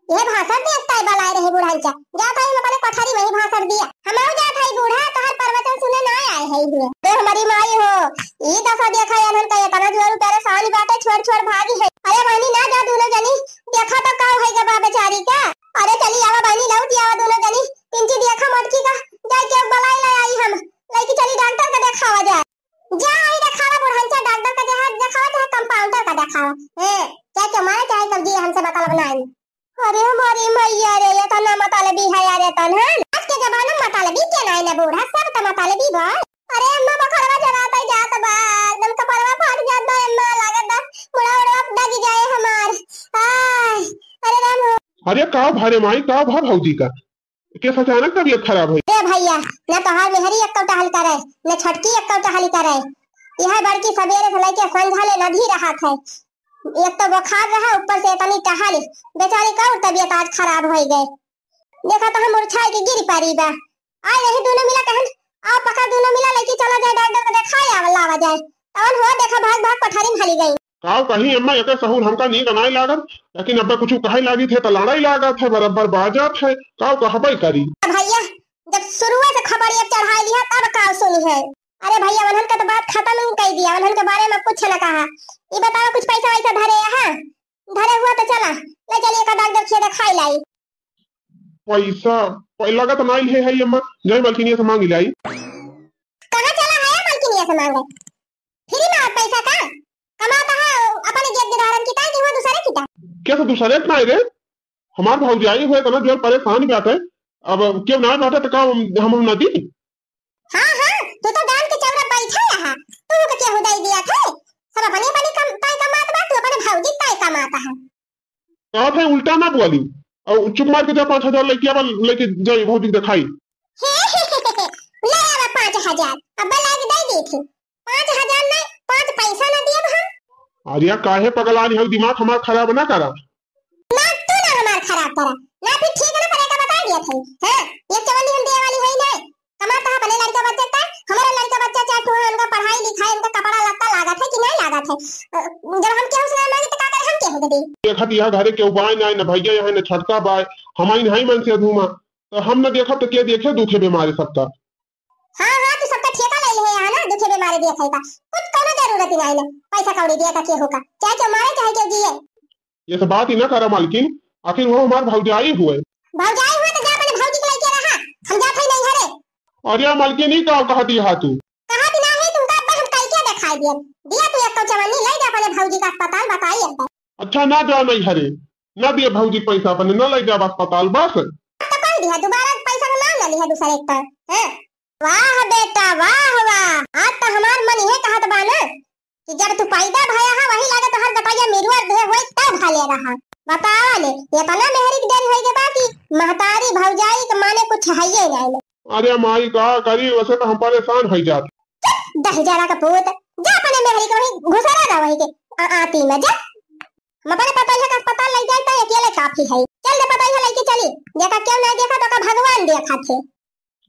ये भाषण देखता है बलाए रहे बुढ़ंचा, जा था इन अपने कोठरी में ही भाषण दिया। हम जात है बूढ़ा, तोहर प्रवचन सुने ना आए है इधर। अरे हमारी माई हो, ई दशा देखा यार, इनका इतना जोर परेशान बाटे, छोड़ छोड़ भागी है। अरे बहनी ना जा दोनों जनी, देखा तो का होइगा बा बेचारी का। अरे चली आवा बहनी, लौट आवा दोनों जनी। पिंकी देखा मोटकी का, जाए के बलाई ले आई हम। लइकी चली डॉक्टर का देखावा जाए। जा आई देखावा बुढ़ंचा, डॉक्टर का देखावा, देखावा चाहे कंपाउंडर का देखावा। हैं, चाहे क्यों मारे चाहे कब जी, हमसे मतलब ना आई। अरे हमारी मैया रे, ये तो ना मतलबी है यार, ये तो ना। आज के जमाना में मतलबी के ना है ना बूढ़ा, सब तो मतलबी बा। अरे अम्मा, बखरवा जरात है जात बा, एकदम कपड़वा फाट जात बा अम्मा, लागत बा मुड़ा उड़वा दग जाए हमार। आय, अरे राम हो। अरे का भा रे माई, का भा भौजी का? कैसे अचानक तबीयत खराब है? ए भैया, न तोहार मेहरी एक्को टहल करे, न छोटकी एक्को टहल करे। यह बड़की सबेरे से लेके संझा ले नदी रहत है। एक तो बुखार रहा, ऊपर से इतनी टहल, बेचारी का और तबीयत आज खराब होइ गए। देखा तो हम मुरझाए के गिर पड़ी बा। आ यही दोनों मिला कहन, आओ पका दोनों मिला लेके चला जाए डॉक्टर को देखाए आवा लावा जाए। तवन हो देखा भाग भाग कोठारी में हली गई। काव कही अम्मा, एकर सहूर हमका नीक नाई लागत, लेकिन अब्बा कुछ कहे लागी थे तो लड़ाई लागत है, बराबर बाजत है, काव कहबे करी। भैया, जब शुरुए से खबरिया चढ़ाई लिया तब काव सुनी है। अरे भैया, उन्हन का तो बात खत्म ही कर दिया, उन्हन के बारे में कुछ न कहा। ये बताओ, कुछ पैसा वैसा धरे यहाँ? धरे हुआ तो चला, ले चलिए का डॉक्टर खिया दिखाई लाई। पैसा, पै-, लगत नाई है, है अम्मा, जाई मलकिनिया से मांग लाई। कहाँ चला है मलकिनिया से मांगे? फ्री में आवत पैसा का? कमाता है अपने जेब के धारन की, काहे कि हुआ दूसरे की का? कैसे दूसरे के नाई रे? हमार भौजाई हुए इतना जोर परेशान बाटे, अब क्यों ना बाटे तो का हम, हम न दी? हाँ, हाँ, तू तो गान के चौरा बैठा रहा, तू के केहू दे दिया थे, सब अपने अपने कम, ताई कमात बा, तू अपने भौजी ताई कमाता है। कहत है उल्टा ना बोली, और चुप मार के जा, पाँच हजार लेके आवा, लेके जाई भौजी के दिखाई। ले आवा पाँच हजार, अब लाग दे दी थी। पाँच हजार नहीं, पाँच पैसा ना दिए हम। अरे काहे पगलानी हो, दिमाग हमार खराब ना करा। ना तू ना हमार खराब करा, ना फिर ठीक ना पड़ेगा, बता दिया था। हाँ, ये चवन्नी हम दिए वाली है नहीं। कमाता है अपने लड़का बच्चा का, हमारा लड़का बच्चा चार ठो है, उनका पढ़ाई लिखाई, उनका कपड़ा लत्ता लागत है कि नहीं लागत है? अ, जब हम केहू से ना मांगे तो का करे, हम केहू दे दी? देखत यह घरे केहू बाय ना, न भैया यहाँ, न छोटका बाय, हम आई नहीं मन से धूमा, तो हम न देखब तो के देखे दुखे बीमारी सबका। हाँ, हाँ, तू सबका ठेका ले ले है यहाँ ना, दुखे बीमारी देखे का। कुछ कोनो जरूरत ही नहीं ना, पैसा कौड़ी दिया का केहू का, चाहे केहू मारे, चाहे केहू जिए। ये सब बात ही ना करा मालकिन, आखिर वो हमार भौजाई हुए। भौजाई हुए तो जा अपने भौजी के लेके रहा, हम जात है नहीं घरे। अरे मालकिन, ई का कहती हा तू? कहती ना है तुमका, अब हम कई के दिखाई दिया। दिया तू एक तो चवन्नी, ले जा अपने भौजी का अस्पताल, बताई अब। अच्छा, ना जा नहीं घरे, ना दिए भौजी पैसा अपने, ना ले जा अस्पताल, बस। तो कह दिया, दोबारा पैसा का नाम ना लिया दूसरे एक तो, हैं? वाह बेटा, वाह, वाह, आज तो हमार मन ये कहत बा ना कि जब तू पैदा भया है, वही लागे तोहर दपैया मिरुआ दे होई, तब भले रहा। बतावा ले, इतना मेहरी के देरी होई के बा कि महतारी भौजाई के माने कुछ हइये नहीं। अरे माई, का करी, वैसे तो हम परेशान होई जात। चुप, दहिजरा का पूत, जा अपने मेहरी के वहीं घुसरा रहा वहीं के आ-, आती में जा। हम अपने पतोहिया का अस्पताल ले जाए तो अकेले काफी है। चल दे पतोहिया लेके चली, देखा क्यों नहीं देखा तो का भगवान देखा थे।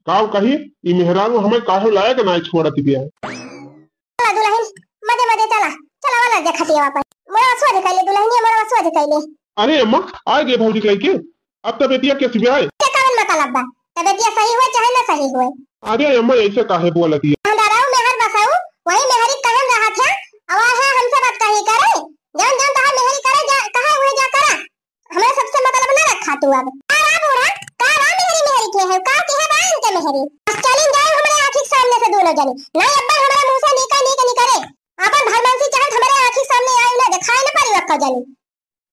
काव कही, ई मेहरारू हमें काहे लायक ना छोड़त बिया। चला दुल्हन, मजे मजे चला, चला वाला जे खटिया वापस। मोरा सोझ कैले दुल्हनिया, मोरा सोझ कैले। अरे अम्मा, आ गए भौजी के लइके। अब तबियतिया कैसी बा? ते कवन मतलब बा? तबियतिया सही हुए चाहे ना सही हुए। अरे अम्मा, ऐसे काहे बोलत हिया? अंधाराऊ मेहर बसाऊ, वही मेहरी कहन रहा था। अब है हमसे बात कही करे, जौन जौन तहार मेहरी करे जा, कहा हुए जा करा। हमरा सबसे मतलब ना रखा तू अब। का रा बूढ़ा, का रा मेहरी मेहरी के है, का के है बा इनके मेहरी? बस चलिन जाए हमरे आँखी के सामने से दोनों जने। नहीं अब्बा हमरा मुँह से निका निका निकरे। आपन भरमांसी चाहत हमरे आँखी के सामने आए ना, दिखाए ना पड़ी अक्का जने।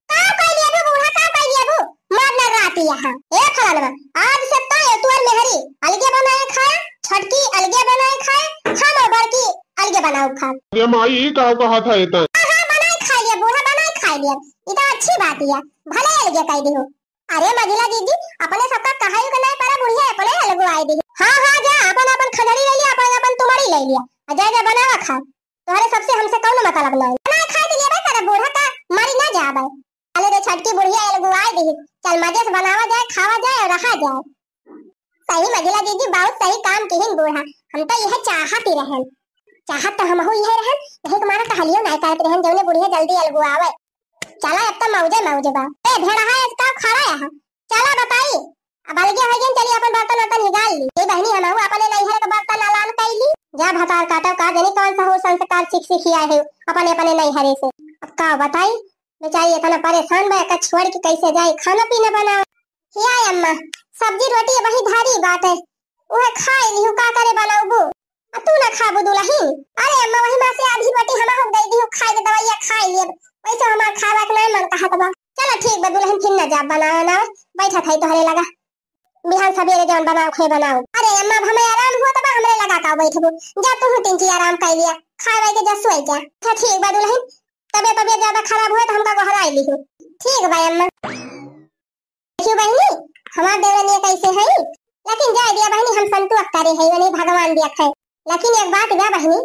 का कह लिया बू बूढ़ा, का कह लिया बू? मार ना रात यहाँ। ए फलानवा, आज से तो ये तुअर मेहरी अलगे बनाए खाए, छोटकी अलगे बनाए खाए, हम और बड़की अलगे बनाओ खा। अरे माई, ई का कहा था इतना? हाँ, हाँ, बनाए खा लिया बूढ़ा, बनाए खा लिया। ई तो अच्छी बात है, भले अलगे कह दी हो। अरे मझिला दीदी, अपने सबका कहाई के नहीं पड़ा, बुढ़िया अपने अलगो आए दी। हाँ, हाँ, जा, अपन, अपन खजड़ी ले लिया, अपन, अपन तुम्हारी ले लिया, आ जा, जा, बनावा खा। तोहरे सबसे हमसे कौनो मतलब नहीं। बनाए खाए के लिए बे करे बूढ़ा का मरी ना जाबे। चले रे छोटकी बुढ़िया अलगो आए दी, चल मजे से बनावा जाए, खावा जाए और रहा जाए। सही मझिला दीदी, बहुत सही काम किहिन बूढ़ा, हम तो यह चाहत ही रहन। चाहत तो हमहू यह रहन, यही तुम्हारा टहलियो नहीं करत रहन, जौने बुढ़िया जल्दी अलगो आवे। चला अब तो मौजे मौजे बा। ए भेड़ा है, इसका खड़ा है। चला बताई, अब अलगे हो गइन, चली अपन बर्तन वर्तन हिगाल ली। ए बहनी, हमहू अपने नैहर के बर्तन अलान कई ली। जा भतार काटो, का जानी कौन सा हो संस्कार सीख सीखी आए हो अपने अपने नैहरे से। अब का बताई, बेचारी इतना परेशान बा, एका छोड़ के कैसे जाई, खाना पीना बनाओ। या अम्मा, सब्जी रोटी वही धरी बाटे, उहे खाए लिहू, का करे बनाऊबू? आ तू ना खाबू दुलहिन? अरे अम्मा, वही माँ से आधी रोटी हमहू दे दिहू, खाए के दवाइया खाए लेब, वैसे हमार खावा के नहीं मन कहत बा। चला ठीक बा दुलहिन, फिर ना जा बनावे ना, बैठा था तोहरे लगा, बिहान सबेरे जौन बनाओ खे बनाओ। अरे अम्मा, अब हमें आराम हुआ तब हमरे लगा का बैठबू, जा तू तीन चीज आराम कर लिया, खाए वाए के जा सोए जा। अच्छा ठीक बा दुलहिन, तबे तबे ज्यादा खराब हुए तो हमका गोहराई लिहू। ठीक बा अम्मा। देखियो बहिनी, हमार देवरनिया कैसे है? लेकिन जाए दिया बहिनी, हम संतोष करे है, उन्हें भगवान दिया है। लेकिन एक बात बा बहिनी,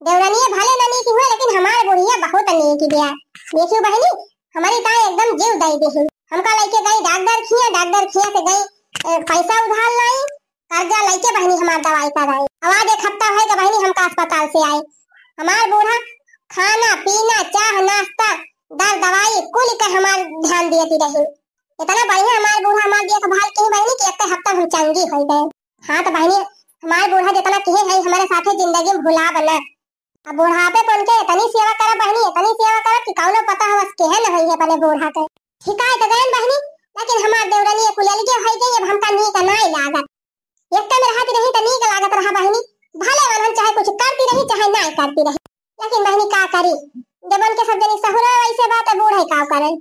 देवरनिया भले ना नीक हो, लेकिन हमार बुढ़िया बहुत नीक बिया। देखियो बहिनी, हमारी ताई एकदम जीव दे दे है। हमका लेके गई डॉक्टर खिया, डॉक्टर खिया से गई, ए, पैसा उधार लाई, कर्जा लेके बहिनी हमार दवाई कराई। अब आज एक हफ्ता है कि बहिनी हमका अस्पताल से आए। हमार बूढ़ा खाना पीना, चाह नाश्ता, दर दवाई कुल के हमार ध्यान देती रही। इतना बढ़िया हमार बूढ़ा हमार देखभाल की बहिनी कि एक हफ्ता हम चंगी हो गए। हाँ तो बहिनी, हमार बूढ़ा जितना किहे है हमारे साथे जिंदगी में भुला बना। अब बुढ़ापे को उनके इतनी सेवा करब बहिनी, इतनी सेवा करब कि कौनो पता हो बस केहे न होई है अपने बूढ़ा के। ठीक है तो गयन बहिनी, लेकिन हमार देवरनिया कुल अलगे होई गई, अब हमका नीक नाई लागत। एक में रहत रही त नीक लागत रहा बहिनी, भले वनहन चाहे कुछ करती रही चाहे नाई करती रही, लेकिन बहिनी का करी, जब उनके सब जनी सहुरा वैसे बात है, बूढ़े का करे।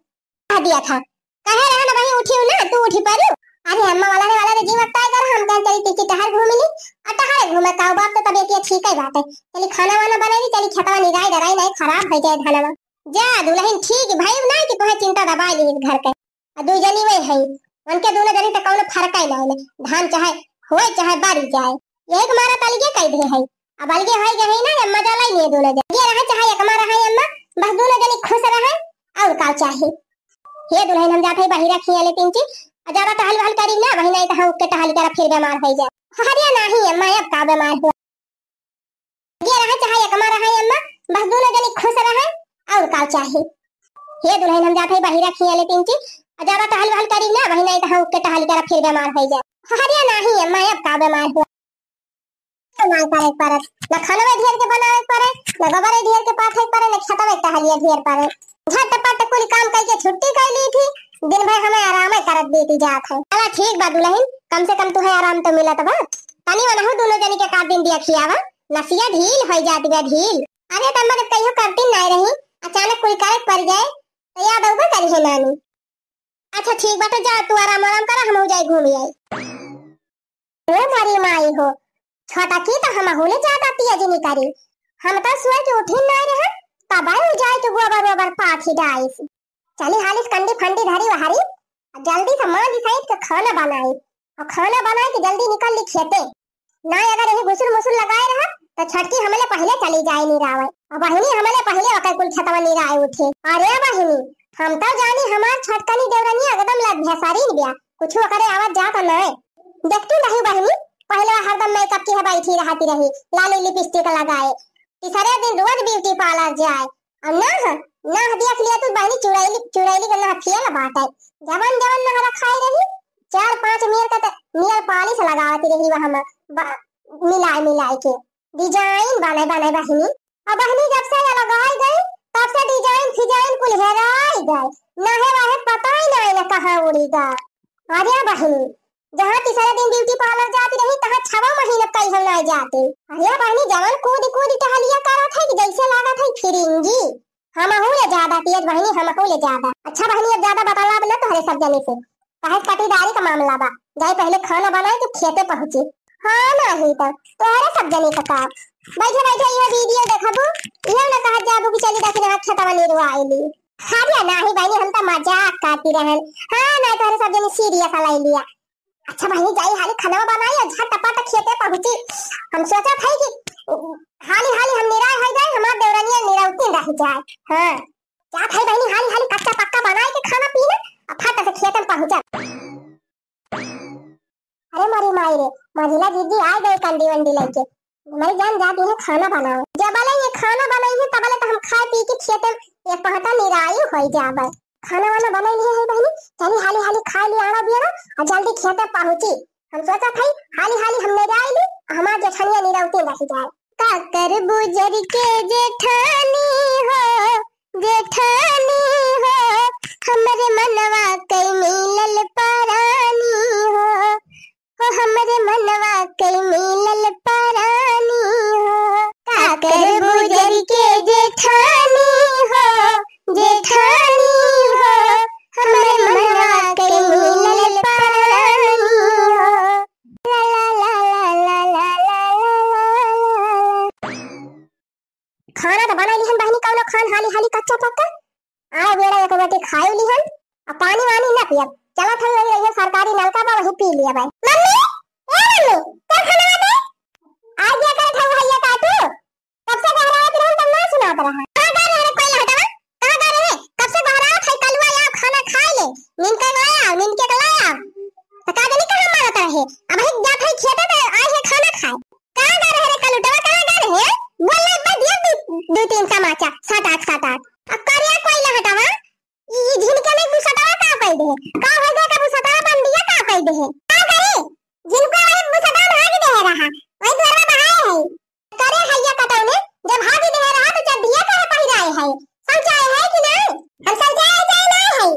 कह दिया था, कहे रहा ना बहिनी उठी ना, तू उठी परू। अरे अम्मा वाला रे, वाला रे, जीव अकताए कर, हम कहे चली तिकी टहर घूम ली, और टहर घूमे का बाप तो तबियत ये ठीक है बात है, चली खाना वाना बनाई, चली खेतवा निराई डराई नहीं खराब हो जाए धनवा। जा दुल्हन ठीक भाई ना कि तोहे चिंता दबाई ली घर के। आ दुई जनी वही है, उनके दोनों जनी तो कौनो फर्क ही नहीं, धान चाहे होए चाहे बारी जाए, यही के मारा तलगे कह दे है। अब अलगे होई गए ना, अम्मा जाला ही नहीं दोनों जनी। ये रहे चाहे एकमा रहे अम्मा, बस दोनों जनी खुश रहे, और का चाहे। हे दुल्हन हम जाते ही बहिरा खिया ले तीन चीज, और ज्यादा टहल वहल करी ना, वही नहीं तो हम के टहल कर फिर बीमार हो जाए। अरे नहीं अम्मा, अब का बीमार हुआ? ये रहे चाहे एकमा रहे अम्मा, बस दोनों जनी खुश रहे, और का चाहे। हे दुल्हन हम जाते ही बहिरा खिया ले तीन चीज, और ज्यादा टहल वहल करी ना, वही नहीं तो हम के टहल कर फिर बीमार हो जाए। अरे नहीं अम्मा, अब का बीमार हुआ? तो ना करे परत, ना खानवे ढेर के बनावे पड़े, ना गोबरे ढेर के पाथे पड़े, ना खेतवे टहलिया ढेर पड़े। झटपट कुल काम करके छुट्टी कर ली थी, दिन भर हमें आराम करत बीती जात है। चला ठीक बा दुल्हन, कम से कम तुहे आराम तो मिलत बा। तनी वनहु दोनों जनी के का दिन दिया खियावा, नसिया ढील होई जात बा ढील। अरे तब मदद कहियो करती नहीं रही, अचानक कोई करे पड़ जाए तो याद आउबे करी है नानी। अच्छा ठीक बाटे, जा तू आराम आराम करा, हम जाए घूम आई। ए मोरी माई हो, छोटा की तो हम हुले ज्यादा तेज निकरी। हम तो सोए के उठी नहीं रहे, तब आई जाए के गोबर ओबर पाथी डाइस। चली हालिस कंडी फंडी धरी वहारी, जल्दी से मांझ सहित के खाना बनाई, और खाना बनाई के जल्दी निकल ली खेते। ना अगर यही घुसुर मुसुर लगाए रहा, तो छोटकी हमले पहले चली जाए निरावे, और बहिनी हमले पहले ओकर कुल खेतवा निराए उठे। अरे बहिनी, हम तो जानी हमार छोटकनी देवरनिया एकदम लग भेसारिन बिया, कुछ ओकरे आवत जात नहीं। देखती नहीं बहिनी, पहले हरदम मेकअप की है बैठी रहती रही, लाली लिपस्टिक लगाए, तीसरे दिन रोज ब्यूटी पार्लर जाए। और ना, ना देख लिया तू बहिनी, चुड़ैली, चुड़ैली के ना फेल बाटे। जवन जवन ना रखाई रही, चार पांच मेर का त नेल पालिश लगावती रही वहाँ में, बा-, मिलाए मिलाए के डिजाइन बने बने बहिनी। अब बहिनी जब से ये लगाई गई, तब से डिजाइन फिजाइन कुल हेराई गए। ना है वहे पता ही नहीं ना कहाँ उड़ी गा। अरे बहिनी, जहाँ तीसरे दिन ब्यूटी पार्लर जाती रही, तहाँ छवा महीना कई हम नहीं जाते। अरे बहिनी, जवन कूद कूद टहलिया करत है कि जैसे लागत है फिरिंगी। हमहू ले ज्यादा तेज बहिनी, हमहू ले ज्यादा। अच्छा बहिनी, अब ज्यादा बतलाब न तोहरे सब जने से, काहे पटीदारी का मामला बा। जाए पहले खाना बनाए तो खेते पहुँची। हाँ नाही तो तोहरे सब जने का काम। बैठे बैठे ये वीडियो देखबू, ये न कहत जाबू कि चली दखिन हाथ खेतवा निरवा आइली। अरे नाही बहिनी, हम तो मजाक करती रहन। हाँ ना तोहरे सब जने सीरियस ले लिया। अच्छा बहिनी, जाई हाली खाना बनाई और झटपट खेते पहुँची। हम सोचत है कि हाली हाली हम निराय हो जाए, हमार देवरनिया निरौती रह जाए। हाँ, जात है बहिनी, हाली हाली कच्चा पक्का बनाए के खाना पीना और फट से खेते में पहुँचा। अरे मोरी माई रे, मझिला जीजी आ गए कंडी वंडी लेके। हमारी जान जाती है खाना बनाओ। जबले ये खाना बनाई है तबले तो हम खाए पी के खेते में एक पहाटा निराई हो जाबे। खाना वाना बनाई लिए है बहिनी, चली हाली हाली खाए ली आड़ा बियारा और जल्दी खेते पहुँची। हम सोचा था हाली हाली हम निराई ली, हमार जेठनिया निरौती रह जाए। का करबू जर के जेठानी हो, जेठानी हो, हमरे मनवा के मिलल परानी हो, हो हमरे मनवा के मिलल परानी हो। का करबू जर के जेठानी हो, जेठानी हो, हमरे मनवा के मिलल परानी हो। ला ला ला। खाना तो बनाई लिहन बहिनी, कौनो खान हाली हाली कच्चा पक्का। आए बेरा एक रोटी खाई लिहन, आ पानी वानी ना पियब। चलत हई वही रहिए सरकारी नलका बा, वही पी लिया भाई। मम्मी, ए मम्मी, चल खाना दे। आ गया करत हऊ भैया काटू। कब से बहरावत रहन तब ना सुनात रहा। कहाँ गए रहे रे कोइला हटावा? कहाँ गए रहे? कब से बहरावत है, कलुआ आओ खाना खाए ले। नीन के लाया, नीन के लाया। तो का जानी कहाँ मारत रहे। अब ही जात है खेते तो आए है खाना खाए। कहाँ गए रहे रे कलुटवा, कहाँ गए रहे? बोल ना एक बार दिया दू, दू तीन तमाचा, सटाक सटाक। अब करिया कोइला हटावा। ई, ई झिनके में बुसटावा का कह दे? का हो गया का बुसटावा बन दिया का कह दे? का करे? झिनका वही बुसटावा भाग दे रहा। वही दुआरा बहाए है। करे हैया कटौने, जब हाथ ही देहे रहा तो चड्ढिया काहे पहिराए है? शौचाए है कि नहीं? हम शौचाए जाए नहीं है।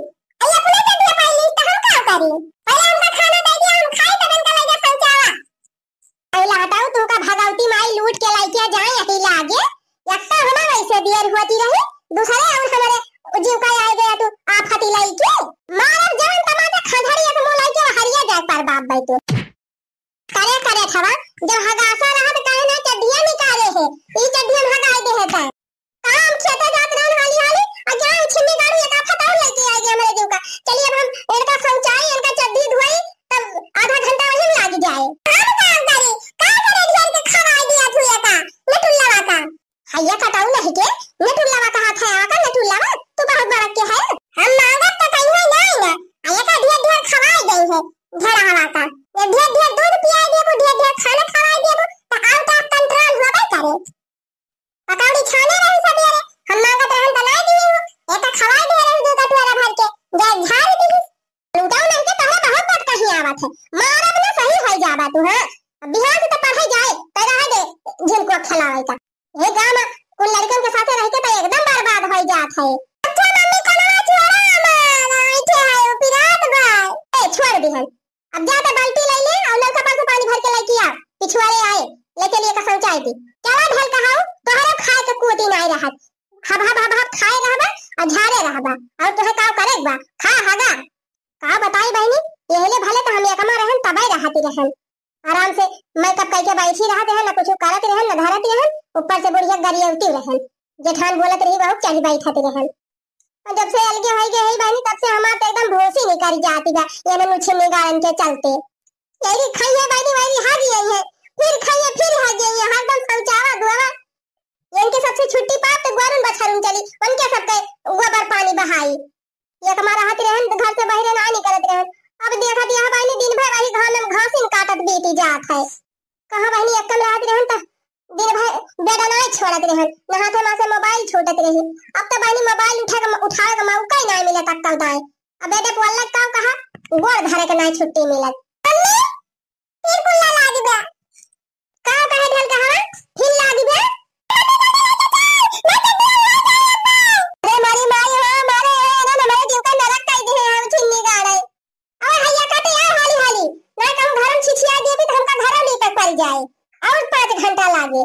अरे अपने चड्ढिया पहिर ली तो हम का करी? पहले हमका खाना दे दिया, हम खाई तब इनका लगे शौचावा। अरे हटाओ, तू का भगवती माई लूट के लइके जाए यही लागे। एक तो हमार वैसे दियर होती रही, दूसरे और हमारे जीव का आए गया तू आफती लइके। मारब जवन तमाचा खंजड़ी एक मुंह लइके हरिया जाए पर बाप भाई तू। करे, करे थवा, जब हगासा रहा त काहे ना चड्ढिया निकाले है? ई चड्ढिया में हगाए दे है त। काम खेते जात रहन हाली हाली, आ क्या छिन्नी गाड़ू एक आफत और लेके आए गए हमरे जीव का। चलिए अब हम इनका शौचाई, इनका चड्ढी धोई, तब आधा घंटा वही में लाग जाए। हम काम करी, का करे ढेर के खवाई दिया थुए का, नटुल्लावा का। हैया कटाऊ नहीं के, नटुल्लावा कहा था आवा का नटुल्लावा, तू बहुत बड़ा के है। हम मांगत तो कहीं है नहीं ना, आया का ढेर ढेर खवाई गई है, ढेर हवा का। ये ढेर ढेर दूध पियाई देबो, ढेर ढेर खाना खवाई देबो, तो आउट ऑफ कंट्रोल होबे करे। पकौड़ी छाने रही सबेरे, हम मांगत रहन त नाय दिए हो, एक खवाई दे रही दू कटोरा भर के, गैस झाड़ दी। लूटाऊ नहीं के तोहरा बहुत बात कहीं आवत है, मारब ना सही होई जाबा तू, हाँ? अब बिहान से तो पढ़े जाए, तो रह दे, झिनको खेलावे का। ये गाँव में कुल लड़कन के साथे रह के तो एकदम बर्बाद होई जात है। अच्छा मम्मी, कनवा छोड़ा हमार, ऐठे है, वो पिरात बा। ए, छोड़ दिहन। अब जा त बाल्टी लइ ले अउर नलका पर से पानी भर के लइके आ। पिछुआरे आए, ले चलिए का शौचाई की। चला ढेल कहाऊ, तोहरे खाए के कोटी नाई रहत। हब, हब, हब, हब खाए रहबा अउर झारे रहबा। अउर तोहे का करे के बा? खा, हगा। का बताई बहिनी, यहिले भले त हम एकमा रहन, तबे रहती रहन। आराम से मेकअप कइके बैठी रहत रहन, ना कुछ करत रहन, ना धरत रहन, ऊपर से बुढ़िया गरियौती रहन। जेठान बोलत रही, बहुत चढ़ बैठत रहन। और जब से अलगे होई गए हई बहिनी, तब से हमार तो एकदम भोसी निकल जाती बा, ये ननु छिन्नी गाड़न के चलते। यही खाइए बहिनी, वही हागी आई है, फिर खाइए, फिर हागी आई है, हरदम शौचावा धोवा। इनके सबसे छुट्टी पाप तो ग्वारुन बछरुन चली, उनके सबके गोबर पानी बहाई। ये तो हमारा हाथ रहन, घर से बाहर ना निकलत रहन। अब देखा दिया बहिनी, दिन भर वही घाम में घासिन काटत बीती जात है। कहाँ बहिनी, एक कमरा रहत रहन त दिन भर बेड नाय छोड़त रहन, नहाते मासे मोबाइल छूटत रही। अब तो बहिनी मोबाइल उठा के, उठावे के मौका ही नाय मिलत अक्कल दाए। अब बेटे बोललक का कहा, गोड़ धरे के नाय छुट्टी मिलत। मम्मी, फिर कुल्ला लाग गया। का कहे ढेल कहा, फिर लाग गया। अरे मारी माई हो, मारे, ए, ना, ना, मारे जीव का नरक कर दे, हम छिन्नी गाड़े। अरे हैया काटे आओ हाली हाली, ना कहूँ घर में छिछिया देबी तो हमका घर में लेकर पड़ जाए, और पाँच घंटा लागे।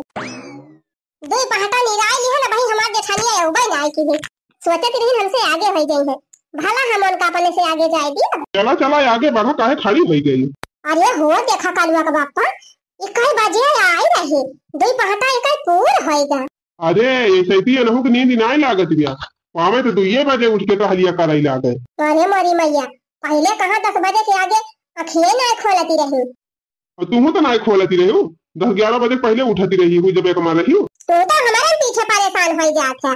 दुई पहाटा निराय लिहन, अबही हमार जेठानिया अउबे ना आई की है। सोचत रही हमसे आगे होई गई है, भला हम उनका अपने से आगे जाए दिया। चला चला आगे बढ़ा, काहे खड़ी होई गई? अरे हो देखा कालुआ का बापा, ई कई बजे आई रही, दुई पहाटा ई कई पूर होई गा। अरे, ऐसे ही अनहु के नींद नाय लागत बिया। पावे तो दुइये बजे उठ के टहलिया करई लागे। अरे मोरी मैया, पहिले कहाँ दस बजे के आगे अखिए नाय खोलती रही। और तुहू तो नाय खोलती रही, दस ग्यारह बजे पहिले उठती रही हूँ जब एक माँ रही हूँ। तू तो हमारे पीछे परेशान होई जात है,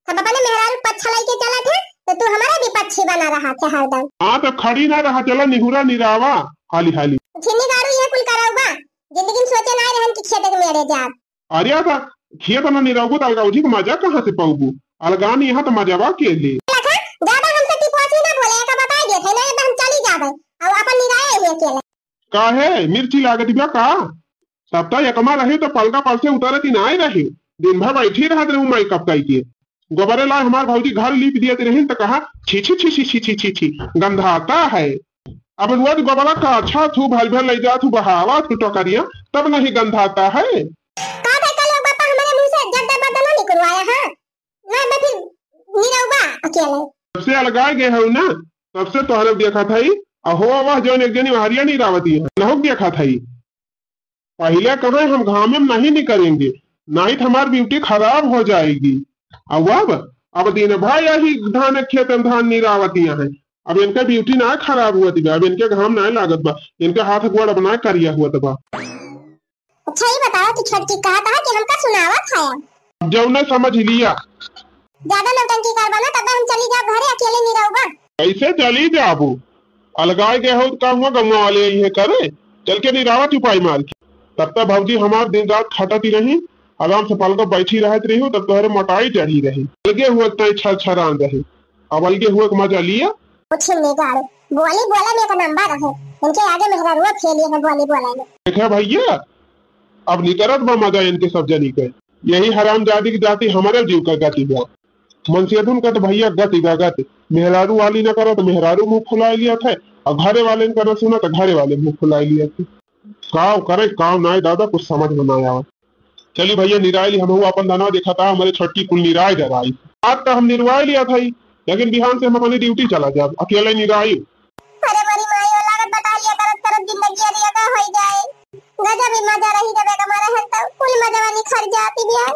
सब अपने मेहरारू पक्ष लाई के चलत है, तो तू हमारे विपक्षी बना रहा है हरदम। हाँ, तो खड़ी ना रहा, चला निहुरा निरावा हाली हाली। छिन्नी गाड़ू ये कुल करौबा, जिंदगी में सोचे नाय रहन कि खेते के मेरे जाब। अरे, आता खेत ना निरौबू त अलगाउजी के मजा कहाँ से पौबू? अलगान यहाँ त मजावा के ले। देखा, ज्यादा हमसे टिपवासी ना बोले, एका बताई देत है, नहीं तो हम चली जाबे। अब अपन निराए ही अकेले। काहे? मिर्ची लागत बा का? तब त एकमा रहे त पलका पर से उतरत ही नाय रहे। दिन भर बैठी रहत रहू मेकअप कई के। गोबरे लाए हमार भौजी घर लीप दियत रही त कहा, "छी, छी, छी, गंधाता है।" अब रोज गोबरा काछा थू, भर भर ले जा थू, बहावा थू टोकरिया, तब नहीं गंधाता है। का था कल लोग बापा हमारे मुंह से जब दे बदन नहीं करवाया है, ना मैं फिर निरौबा अकेले। जब से अलगाए गए हो ना, तब से तोहरे देखा था ही, अहो वह जौन एक जनी हरिया नहीं रावती है, नहुक देखा था ही। पहिले कहे हम घामे में नहीं निकलेंगे, नहीं तो हमारी ब्यूटी खराब हो जाएगी। अब, अब, अब दिन भर यही धान खेत में धान निरावतिया है, अब इनका beauty ना खराब हुआ बा, अब इनके घाम ना लागत बा, इनका हाथ गोड़ अब ना करिया हुआ बा। अच्छा, ई बतावा कि छोटकी कहत ह कि हमका सुनावत है। अब जौने समझ लिया। ज्यादा नौटंकी करबा ना, तब हम चली जाब घरे, अकेले निरहुआ। कैसे चली जाबू? अलगाए गए हो त का हुआ, गौवा वाले अइहें करे? चल के निरावा चुपाई मार के। तब तक भौजी हमार दिन रात खटत ही रही, आराम से पलंग बैठी रहत रही, तब तोहरे मोटाई चढ़ी रही। अलगे हुआ तय छर छरान रही, अब अलगे हुआ के मजा लिया। कुछ नहीं गाड़ो, बोली बोला में एक नंबर है, इनके आगे मेहरारुआ फेल है बोली बोला में। देखे भैया, अब निकरत बा मजा इनके सब जनी के। यही हरामजादी की जाति हमारे जीव का गति बा। मनसेधुन का तो भैया गति का गति, मेहरारू वाली ना करो तो मेहरारू मुंह फुलाए लिया थे, और घरे वाले का ना सुना तो घरे वाले मुंह फुलाए लिया थे। काव करे काव नाय दादा, कुछ समझ में ना आवे। चली भैया निराय ली, हमहू अपन धनवा देखा था, हमारे छोटकी कुल निराय डराई। आज तो हम निरवाए लिया था ही, लेकिन बिहान से हम अपनी duty चला जाब, अकेले निराई। अरे मोरी माई, ओ लागत बा टहलिया करत करत जिंदगी अरिया का होई जाए। गजब ही मजा रही जब एक हमारे हन तो कुल मजवा निखर जाती बिहान।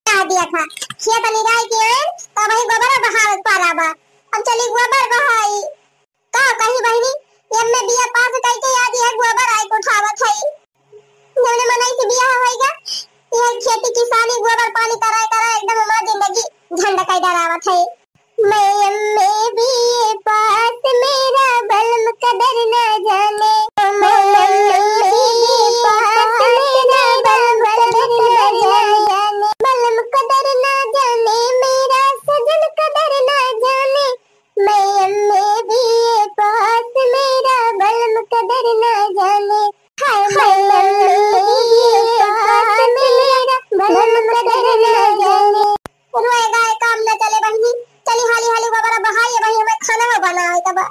कह दिया था, खेत निराई के आए, तो वही गोबर बहावत पारा बा। अब चली गोबर बहाई। का कही बहिनी, एम ए बिया पास कई के आज यह गोबर आई उठावत है। जौने मनई से बियाह होइगा, यह खेती किसानी, गोबर पानी कराए कराए एकदम हमार जिंदगी झंड कई डरावत है। मैं एम ए बी ए पास, मेरा बलम कदर ना जाने। मैं एम ए बी ए पास, मेरा बलम कदर ना जाने। बलम कदर ना जाने, मेरा सजन कदर ना जाने। मैं एम ए बी ए पास, मेरा बलम कदर ना जाने। हाय, मैं एम ए बी ए पास, मेरा बलम कदर ना जाने। रोए गाए काम ना चले बहिनी, चली हाली हाली गोबरा बहाई, वही हमें खाना बनावे के बा।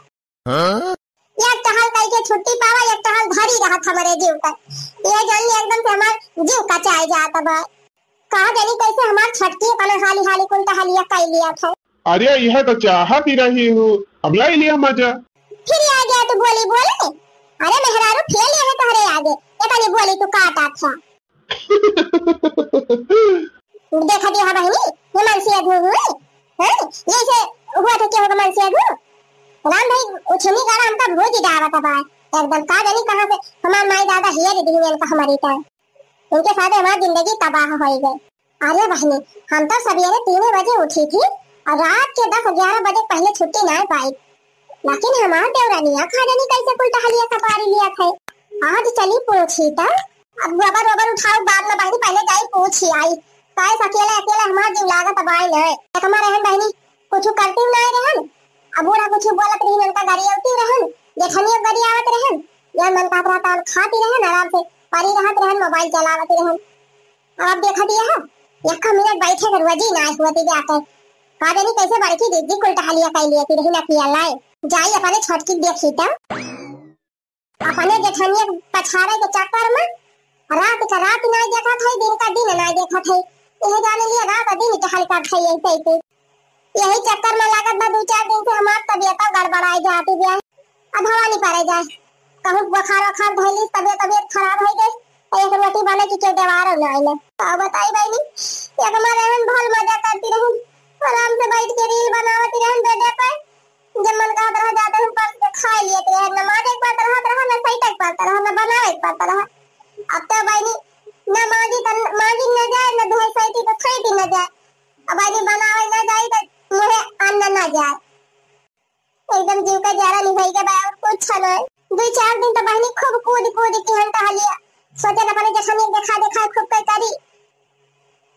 हाँ? एक टहल कई के छुट्टी पावा, एक टहल धरी रहत हमारे जीव तक। ये जान ली एकदम से हमार जीव कचाए जात बा। कहा जानी कैसे हमार छोटकी अपना हाली हाली कुल टहलिया कई लिया था। अरे यह तो चाहत ही रही हूँ, अब लाई लिया मजा। फिर आ गया तू बोली बोले। अरे मेहरारू फेल है तोहरे आगे, इतनी बोली तू काटा था। देखा दिया बहिनी, ये मनसेधू हुए, हैं? ये से हुआ था क्या होगा मनसेधू? राम भाई, उछनी गाड़ा हमका भूज डावा था भाई। एकदम का जानी कहाँ से हमार माई दादा हिया दे दी इनका हमारी का। इनके साथ हमार जिंदगी तबाह हो गई। अरे बहिनी, हम तो सवेरे तीन बजे उठी थी और रात के दस ग्यारह बजे पहले छुट्टी ना पाई। लेकिन हमार देवरानिया का जानी कैसे कुल टहलिया सपारी लिया थे। आज चली पूछी त। अब गोबर ओबर उठाओ बाद में बहिनी, पहले जाई पूछी आई। काहे से अकेले अकेले हमार जीव लागत अब आई न। एक हमार रहन बहिनी कुछ करती ना रहन। अब बूढ़ा कुछ बोलत रही, उनका गाड़ी आवती रहन, जेठनिया गाड़ी आवत रहन। यह मन कहत रहता हम खाती रहन, आराम से परी रहत रहन, मोबाइल चलावत रहन। अब देखा दिया है, एक मिनट बैठे के रोजी ना हुआ थी जाके। का जानी कैसे बड़की दीदी कुल टहलिया कई लिया थी रही ना किया लाए। जाई अपने छोटकी देखी त। अपने जेठनिया के पछाड़े के चक्कर में रात का रात ना देखा था, दिन का दिन ना देखा था। यह जाने लिए रात दिन टहल कर था ऐसे ही। यही चक्कर में लागत बा दो चार दिन से हमार तबीयत गड़बड़ाई जाती बिया। अब हवा नहीं पड़े जाए, कहूँ बुखार वखार धैली, तबीयत तबीयत खराब हो गई, तो एक रोटी बने की क्यों देवारो ना आइले। का बताई बहनी, एक मारे हम भल मजा करती रहूं, आराम से बैठ के रील बनावती रहन बेडे पे। जब मन कहत रहा जाते हम परस के खाए लिए रहे, न माजे के पड़त रहा, रहा, न सैटे के पड़त रहा, न बनावे के पड़त रहा। अब तो बहनी न माजी त माजी न जाए, न धोए सैटी त सैटी न जाए। अब बहनी बनावे न जाए त मुहे अन्न न जाए। एकदम जीव का जारा निभाई के बा, और कुछ ना। दो चार दिन तो बहनी खूब कूद कूद के हम टहलिया, सोचे अपने जेठनिया देखा देखा खूब कई करी।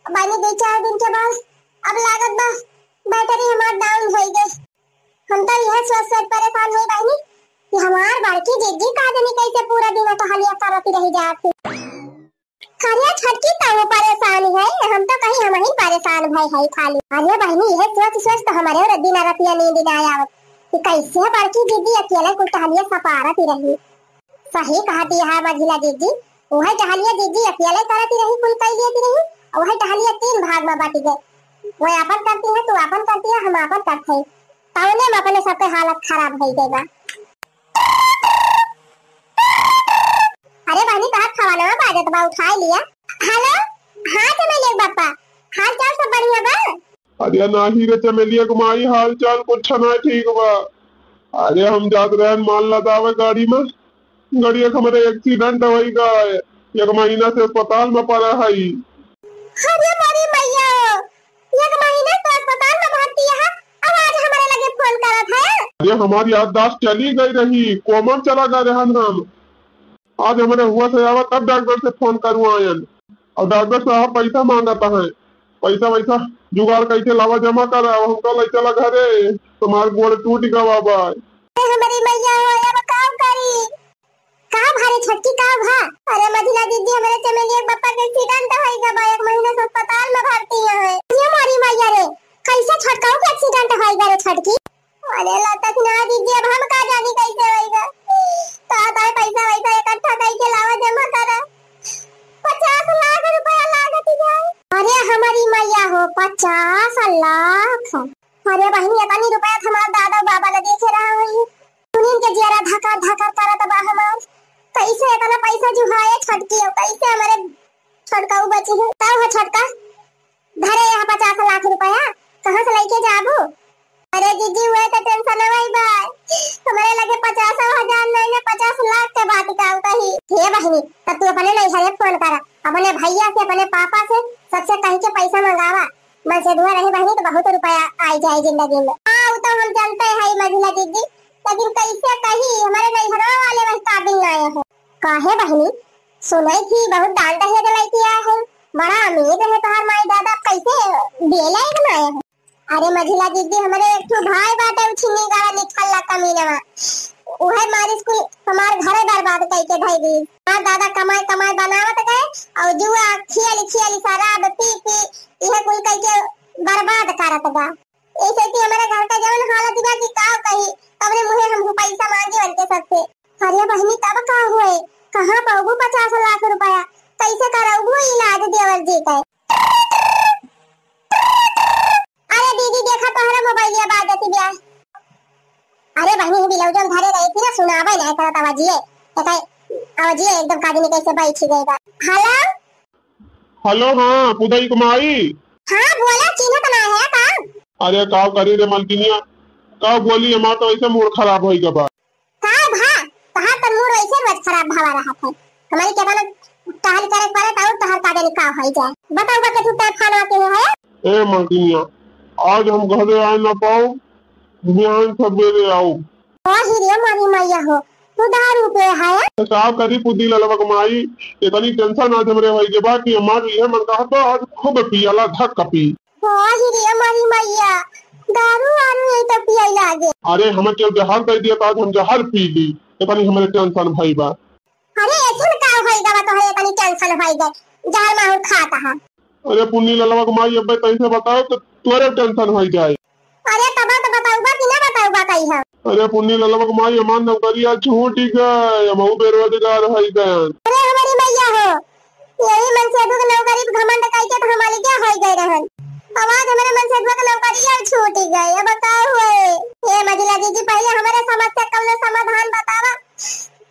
बहनी दो चार दिन के बाद अब लागत बा बैटरी हमार डाउन हो गई। हम तो यह सोच सोच परेशान हुई बहनी कि हमार बड़की जिज्जी का जानी कैसे पूरा दिन टहलिया करती रह जाती। अरे छोटकी तो परेशान है, हम तो कहीं हम ही परेशान भय है खाली। अरे बहनी, यह सोच सोच तो हमारे और दिन रतिया नींद ना आवत कि कैसे बड़की दीदी अकेले कुल टहलिया सपारत ही रही। सही कहती है मझिला दीदी, वह टहलिया दीदी अकेले करती रही, कुल कई लेती रही, और वह टहलिया तीन भाग में बट गए। वह अपन करती है, तू अपन करती है, हम अपन करते हैं। तौने में अपने सबके हालत खराब हो गई बा। अरे बहनी, तोहार खवानवा बाजत बा, उठाई लिया। हेलो, हाँ चमेली के बापा, हाल चाल सब बढ़िया बा? अरे नाही रे चमेलिया के माई, हाल चाल कुछ ना ठीक बा। अरे हम जात रहन माल लदावे गाड़ी में, गड़िया के हमरे accident होइ गए, एक महीना से अस्पताल में पड़ा हई। अरे मोरी मैया, एक महीना से अस्पताल में भर्ती है, अब आज हमरे लगे फोन करत है। अरे हमारी याददाश्त चली गई रही, कोमा में चला गए रहन हम। आज हमरे हुआ से आवा तब डॉक्टर से फोन करुआयन। और डॉक्टर साहब पैसा मांगत है, पैसा वैसा जुगाड़ कइके लावा जमा करा, हमका ले चला घरे, हमार गोड़ टूट गवा बा। ए हमरी मैया हो, अब का करी? का भा रे छोटकी, का भा? अरे मझिला दीदी, हमरे चमेलिया के पापा के accident होइ गवा, एक महीना से अस्पताल में भर्ती है। ये मोरी मैया रे, कैसे छोटकाऊ के accident होइ गवा रे छोटकी? अरे लतक ना दीदी, अब हम का जानी कैसे होइगा। का ताय पैसा वैसा इकट्ठा कइके लावा जमा करा। पचास लाख रुपया लागत जाए। अरे हमरी मैया हो, पचास लाख। अरे बहिनी, इतनी रुपया तो हमार दादा बाबा न देखे रहा होई। उन्हीं के जियरा धकर धकर करत बा हमार। कैसे इतना पैसा जुहाए छोटकी, और कैसे हमरे छोटका उ बची है? तब हो छोटका, धरे यहाँ पचास लाख रुपया, कहाँ से लइके जाबू? अरे जीजी, उहे तो tension होई बा। हमरे लगे पचास हजार नहीं ना, पचास लाख के बात का कही। हे बहिनी, तब तू अपने नैहरे फोन करा, अपने भैया से, अपने पापा से, सबसे कह के पैसा मंगावा। मनसेधुआ रही बहिनी तो बहुत रुपया आई जाए जिंदगी में। हाँ, उ तो हम जानते हैं मझिला जीजी, लेकिन कैसे कही, हमरे नैहरवा वाले वही काबिल ना आए हैं। काहे बहिनी, सुने थी बहुत दान दहेज लइके आए हैं, बड़ा अमीर रहे तोहार माई दादा, कैसे बेले एक ना आए हैं? अरे मझिला दीदी, हमरे एक ठो भाई बाटे, उ छिन्नी गाड़ा निठल्ला कमीनवा। उहे मारिस कुल हमार घरे बर्बाद कइके धइ दी। हमार दादा कमाई कमाई बनावत गए और जुआ खियाली खियाली शराब पी पी इहे कुल कइके बर्बाद करत बा। ऐसे कि हमरे घर का जवन हालत बा कि का कही, तबरे मुहे हम पैसा मांगे उनके सबसे। अरे बहिनी, तब का हुए, कहाँ पाबू पचास लाख रुपया, कैसे करबू इलाज देवर जी के? अरे दीदी, देखा तोहरा मोबाइलिया बाजत बिया। अरे बहिनी, ही बिलौजल धरे रही थी ना, सुनावे ना करत आवाजिए। एका आवाजिए एकदम काजनी कैसे बैठी गई बा। हेलो? हेलो, हाँ, पुदई के माई। हाँ, बोला, चिन्हत ना है का? अरे, का करी रे मलकिनिया, का बोली, हमार तो ऐसे मूड खराब होई गबा। का भा? तहार तो मूड वैसे रोज खराब भवा रहत है। हमारी केतना टहल करे पड़े तो तहार का जाने का होई जाए। बताओ बा के तू तय फानवा के है? ए मलकिनिया, आज हम घरे आए ना पाओ, बिहान सवेरे आओ। ओ ही रे मोरी मैया हो, तू दारू पे है? तो का करी पुदी ललवा के माई, इतनी tension आज हमरे होई के बा कि हमार इहे मन कहत बा आज खूब पियला धक पी। वाही रे हमारी मैया, दारू वारू यही तो पिए लागे। अरे, हमें केहू जहर दे दिया, तो आज हम जहर पी ली, इतनी हमरे tension भई बा। अरे, ऐसन का होई गवा तोहरे इतनी tension होई गए, जहर माहुर खाता है। अरे, पुन्नी ललवा के माई, अब्बे तैसे बताओ तो तोरे tension होई जाए। अरे, तब तो बताऊबा कि ना बताऊबा कही हम। अरे, पुन्नी ललवा के माई, हमार नौकरिया छूट गए, हमहू बेरोजगार होई गए। अरे, हमारी मैया हो, यही मनसेधु के नौकरी पे घमंड कइके तो हम अलगे होइ गए रहन। अब आज हमरे मनसेधुआ के नौकरी अब छूट ही गए, अब का हुए? हे मझिला जीजी, पहले हमरे समस्या कौनो समाधान बतावा,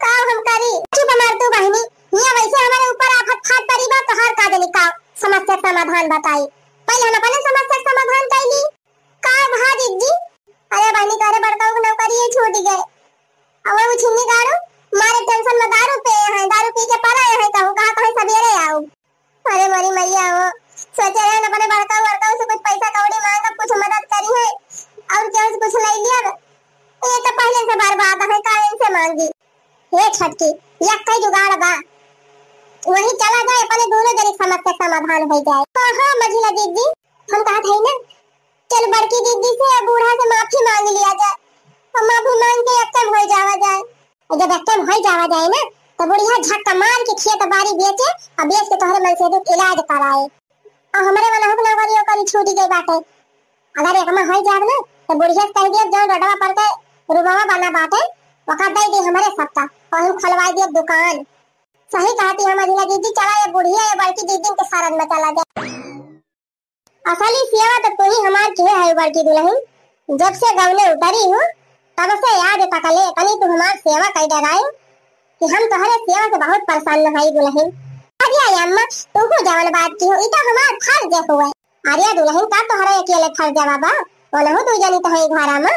का हम करी? चुप मार तू बहिनी, हियां वैसे हमरे ऊपर आफत फाट पड़ी बा, तोहार का जानी का समस्या के समाधान बताई। पहले हम अपने समस्या के समाधान कैली। का भा जीजी? अरे बहिनी, तोहरे बड़का के नौकरी ही छूट गए। अब वो छिन्नी गाड़ू, मारे tension में दारू पे हैं, दारू पी के पड़ा है, कहूँ कहा कहीं सवेरे आओ। अरे मोरी मैया हो, सोचे रहे अपने बड़का बड़का से कुछ पैसा कौड़ी मांगब, कुछ मदद करी है, और केहू से कुछ ले लिया। ये तो पहले से बर्बाद है, का इनसे मांगी? हे छोटकी, यक्कै जुगाड़ बा, वहीं चला जाए, अपने दोनों जने समस्या समाधान हो जाए। हाँ, हाँ, मझिला दीदी, हम कहत है ना, चल बड़की दीदी से या बूढ़ा से माफी मांग लिया जाए, और माफी मांग के यक्कै में हो जावा जाए। और जब यक्कै में हो जावा जाए ना, तो बुढ़िया झक्का मार के खेत बाड़ी बेचे, और बेच के तोहरे मनसेधु के इलाज कराए। और हमरे मनहु के नौकरी ओकरी छूट गई बाटे। अगर एक में हो जाब ना, तो बुढ़िया से कह दिया, जौन रोडवा पर के रूमवा बना बाटे, ओका दे दी हमरे सबका, और हम खोलवाई दिया दुकान। सही कहती है मझिला दीदी, चला ये बुढ़िया ये बड़की दीदी के शरण में चला जाए। असली सेवा तो तू ही हमार किहे है बड़की दुल्हन, जब से गवने उतरी हूँ, तब से याद तकले तनी तू हमार सेवा कई डराई कि हम तोहरे सेवा से बहुत प्रसन्न हई दुल्हन। अरे अम्मा, तू जवन बात की हो, ई तो हमार फर्ज हुए। अरे दुलहिन, का तोहरे अकेले फर्जवा बा? ओनहु दुइ जनी त हई घरा मा।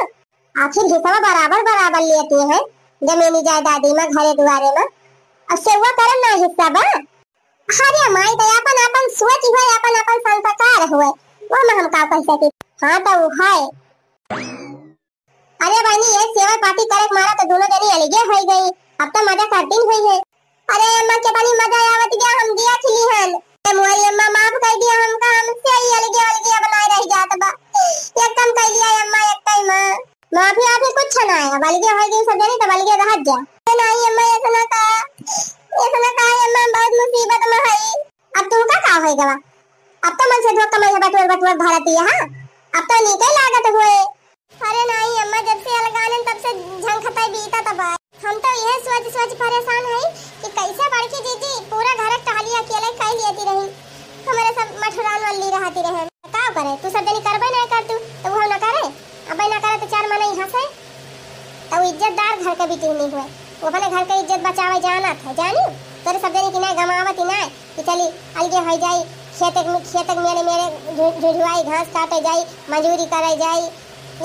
आखिर हिस्सा बराबर बराबर लेती हैं, जमीनी जायदादी मा, घरे दुआरे मा। अब सेवा करम ना हिस्सा बा। अरे माई, त आपन आपन सोच हुए, आपन आपन संस्कार हुए, वो मा हम का कह सकी। हाँ त उ है। अरे बहिनी, ये सेवा पाती करे के मारा त दुनो जनी अलगे होइ गई। अब त मजा करतीन हुई है। अरे अम्मा, केतनी मजा आवत गया, हम दिया खिली हन। ए मोरी अम्मा, माफ कर दिया हमका, हमसे ही अलगे अलगे अब नाय रह जात बा। एक कम कर लिया अम्मा, एक टाइम माँ। माफी वाफी कुछ ना है, अब अलगे होइ गई सब जनी, तब अलगे रह जा। ए नाई अम्मा, ऐसा ना कहा, ऐसा ना कहा अम्मा, हम बहुत मुसीबत मा हई। अब तुमका का होइ गवा? अब तो मन से धोखा में बटुअर बटुअर भारती है, हाँ? अब तो नीके लागत हुए। अरे नाई अम्मा, जब से अलगानन तब से झंखताई बीता तब आए। हम तो यह सोच सोच परेशान हई कि कैसे बड़की जीजी पूरा घर के टहलिया अकेले कई लेती रही, हमारे सब मठुरान वाली रहती रहे। का करे, तू सब जनी करबे ना कर तू, तो वो ना करे, अबे ना करे तो चार मना यहाँ से, तो वो इज्जतदार घर के बेटी नहीं हुए, वो अपने घर के इज्जत बचावे जानत है, जानी? तोरे सब जनी की ना गमावत ही ना कि चली अलगे हो जाई, खेत के, खेत के मेरे मेरे झु-, झुझुआई घास काटे जाई, मजूरी करे जाई,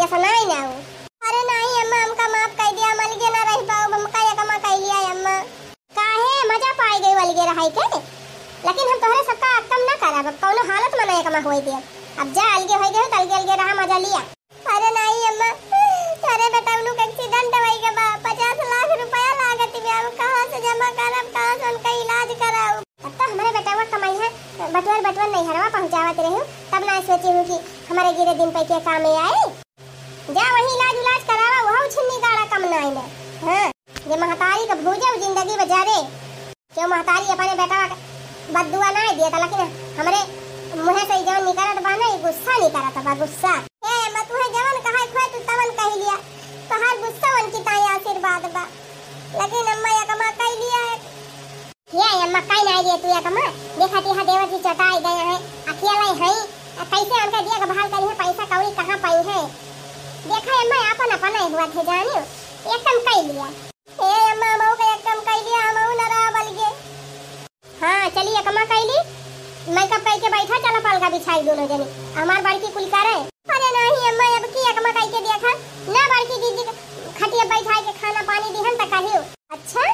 ये सब नाई ना हो। अरे नाई अम्मा, हमका माफ कर दिया, हम अलगे ना रह पाओ, हमका एकमा कर लिया अम्मा। काहे मजा पाई गई अलगे रहाई के? लेकिन हम तोहरे सबका कम ना करब, अब कौनो हालत में ना एकमा होई देब। अब जा अलगे होई गए तो अलगे अलगे रहा, मजा लिया। अरे नाई अम्मा, तोरे बेटा उन्हू के एक्सीडेंट होई के बा, पचास लाख रुपया लागत बा, हम कहाँ से जमा करब, कहाँ से उनका इलाज कराऊ? तब तो हमारे बेटवा कमाई है, बटुअर बटुअर नैहरवा पहुँचावत रहू, तब ना सोची हूँ कि हमारे गिरे दिन पे के काम में आए। जा वही इलाज उलाज करावा, वह छिन्नी गाड़ा कम ना आइले। हाँ, ये महतारी का भूजे जिंदगी बजारे। क्यों महतारी अपने बेटवा के बद्दुआ ना दिया था, लेकिन हमरे मुँह से जवन निकलत बा ना, ये गुस्सा निकलत बा, गुस्सा। ए, मैं तुम्हें जवन कहा खोए तू तवन कह लिया, तोहार गुस्सा मन की ताई आशीर्वाद बा, लेकिन अम्मा एकमा कह लिया है। ये अम्मा, काई नाई रे तू एकमा? देखा तिहा देवर जी चटाई गए हैं, अकेले हैं, आ कैसे उनका देखभाल करी है, पैसा कौड़ी कहाँ पाई है? देखा अम्मा, आपन अपन नहीं हुआ थे जानियो, एक कम कई लिया। ए अम्मा, हमहू के एक कम कई लिया, हमहू न रहा बलगे। हाँ, चली एकमा कई ली, मेकअप कई के बैठा, चला पलका बिछाई दोनों जनी, हमार बड़की कुल करे। अरे नहीं अम्मा, अब की एकमा कई के देखा, ना बड़की दीदी के खटिया बैठाई के खाना पानी दिहन त कहियो। अच्छा?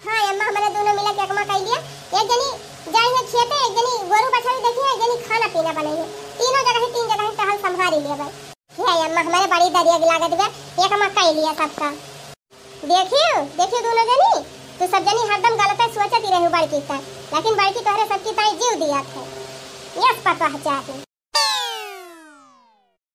हाँ अम्मा, हमरे दोनों मिला के एकमा कई लिया। एक जनी जाई है खेते, एक जनी गोरू बछरू देखी है, एक जनी खाना पीना बनाई है। तीनों जगह ही, तीन जगह ही टहल संभारी लिया भाई। हे अम्मा, हमरे बड़ी दरिया लागत बा, एकमा कई लिया सबका। देखियो, देखियो दोनों जनी, तू सब जनी हरदम गलत सोचत ही रहू बड़की का, लेकिन बड़की तोहरे सबकी ताई जीव दिया थे। यस पता चाही।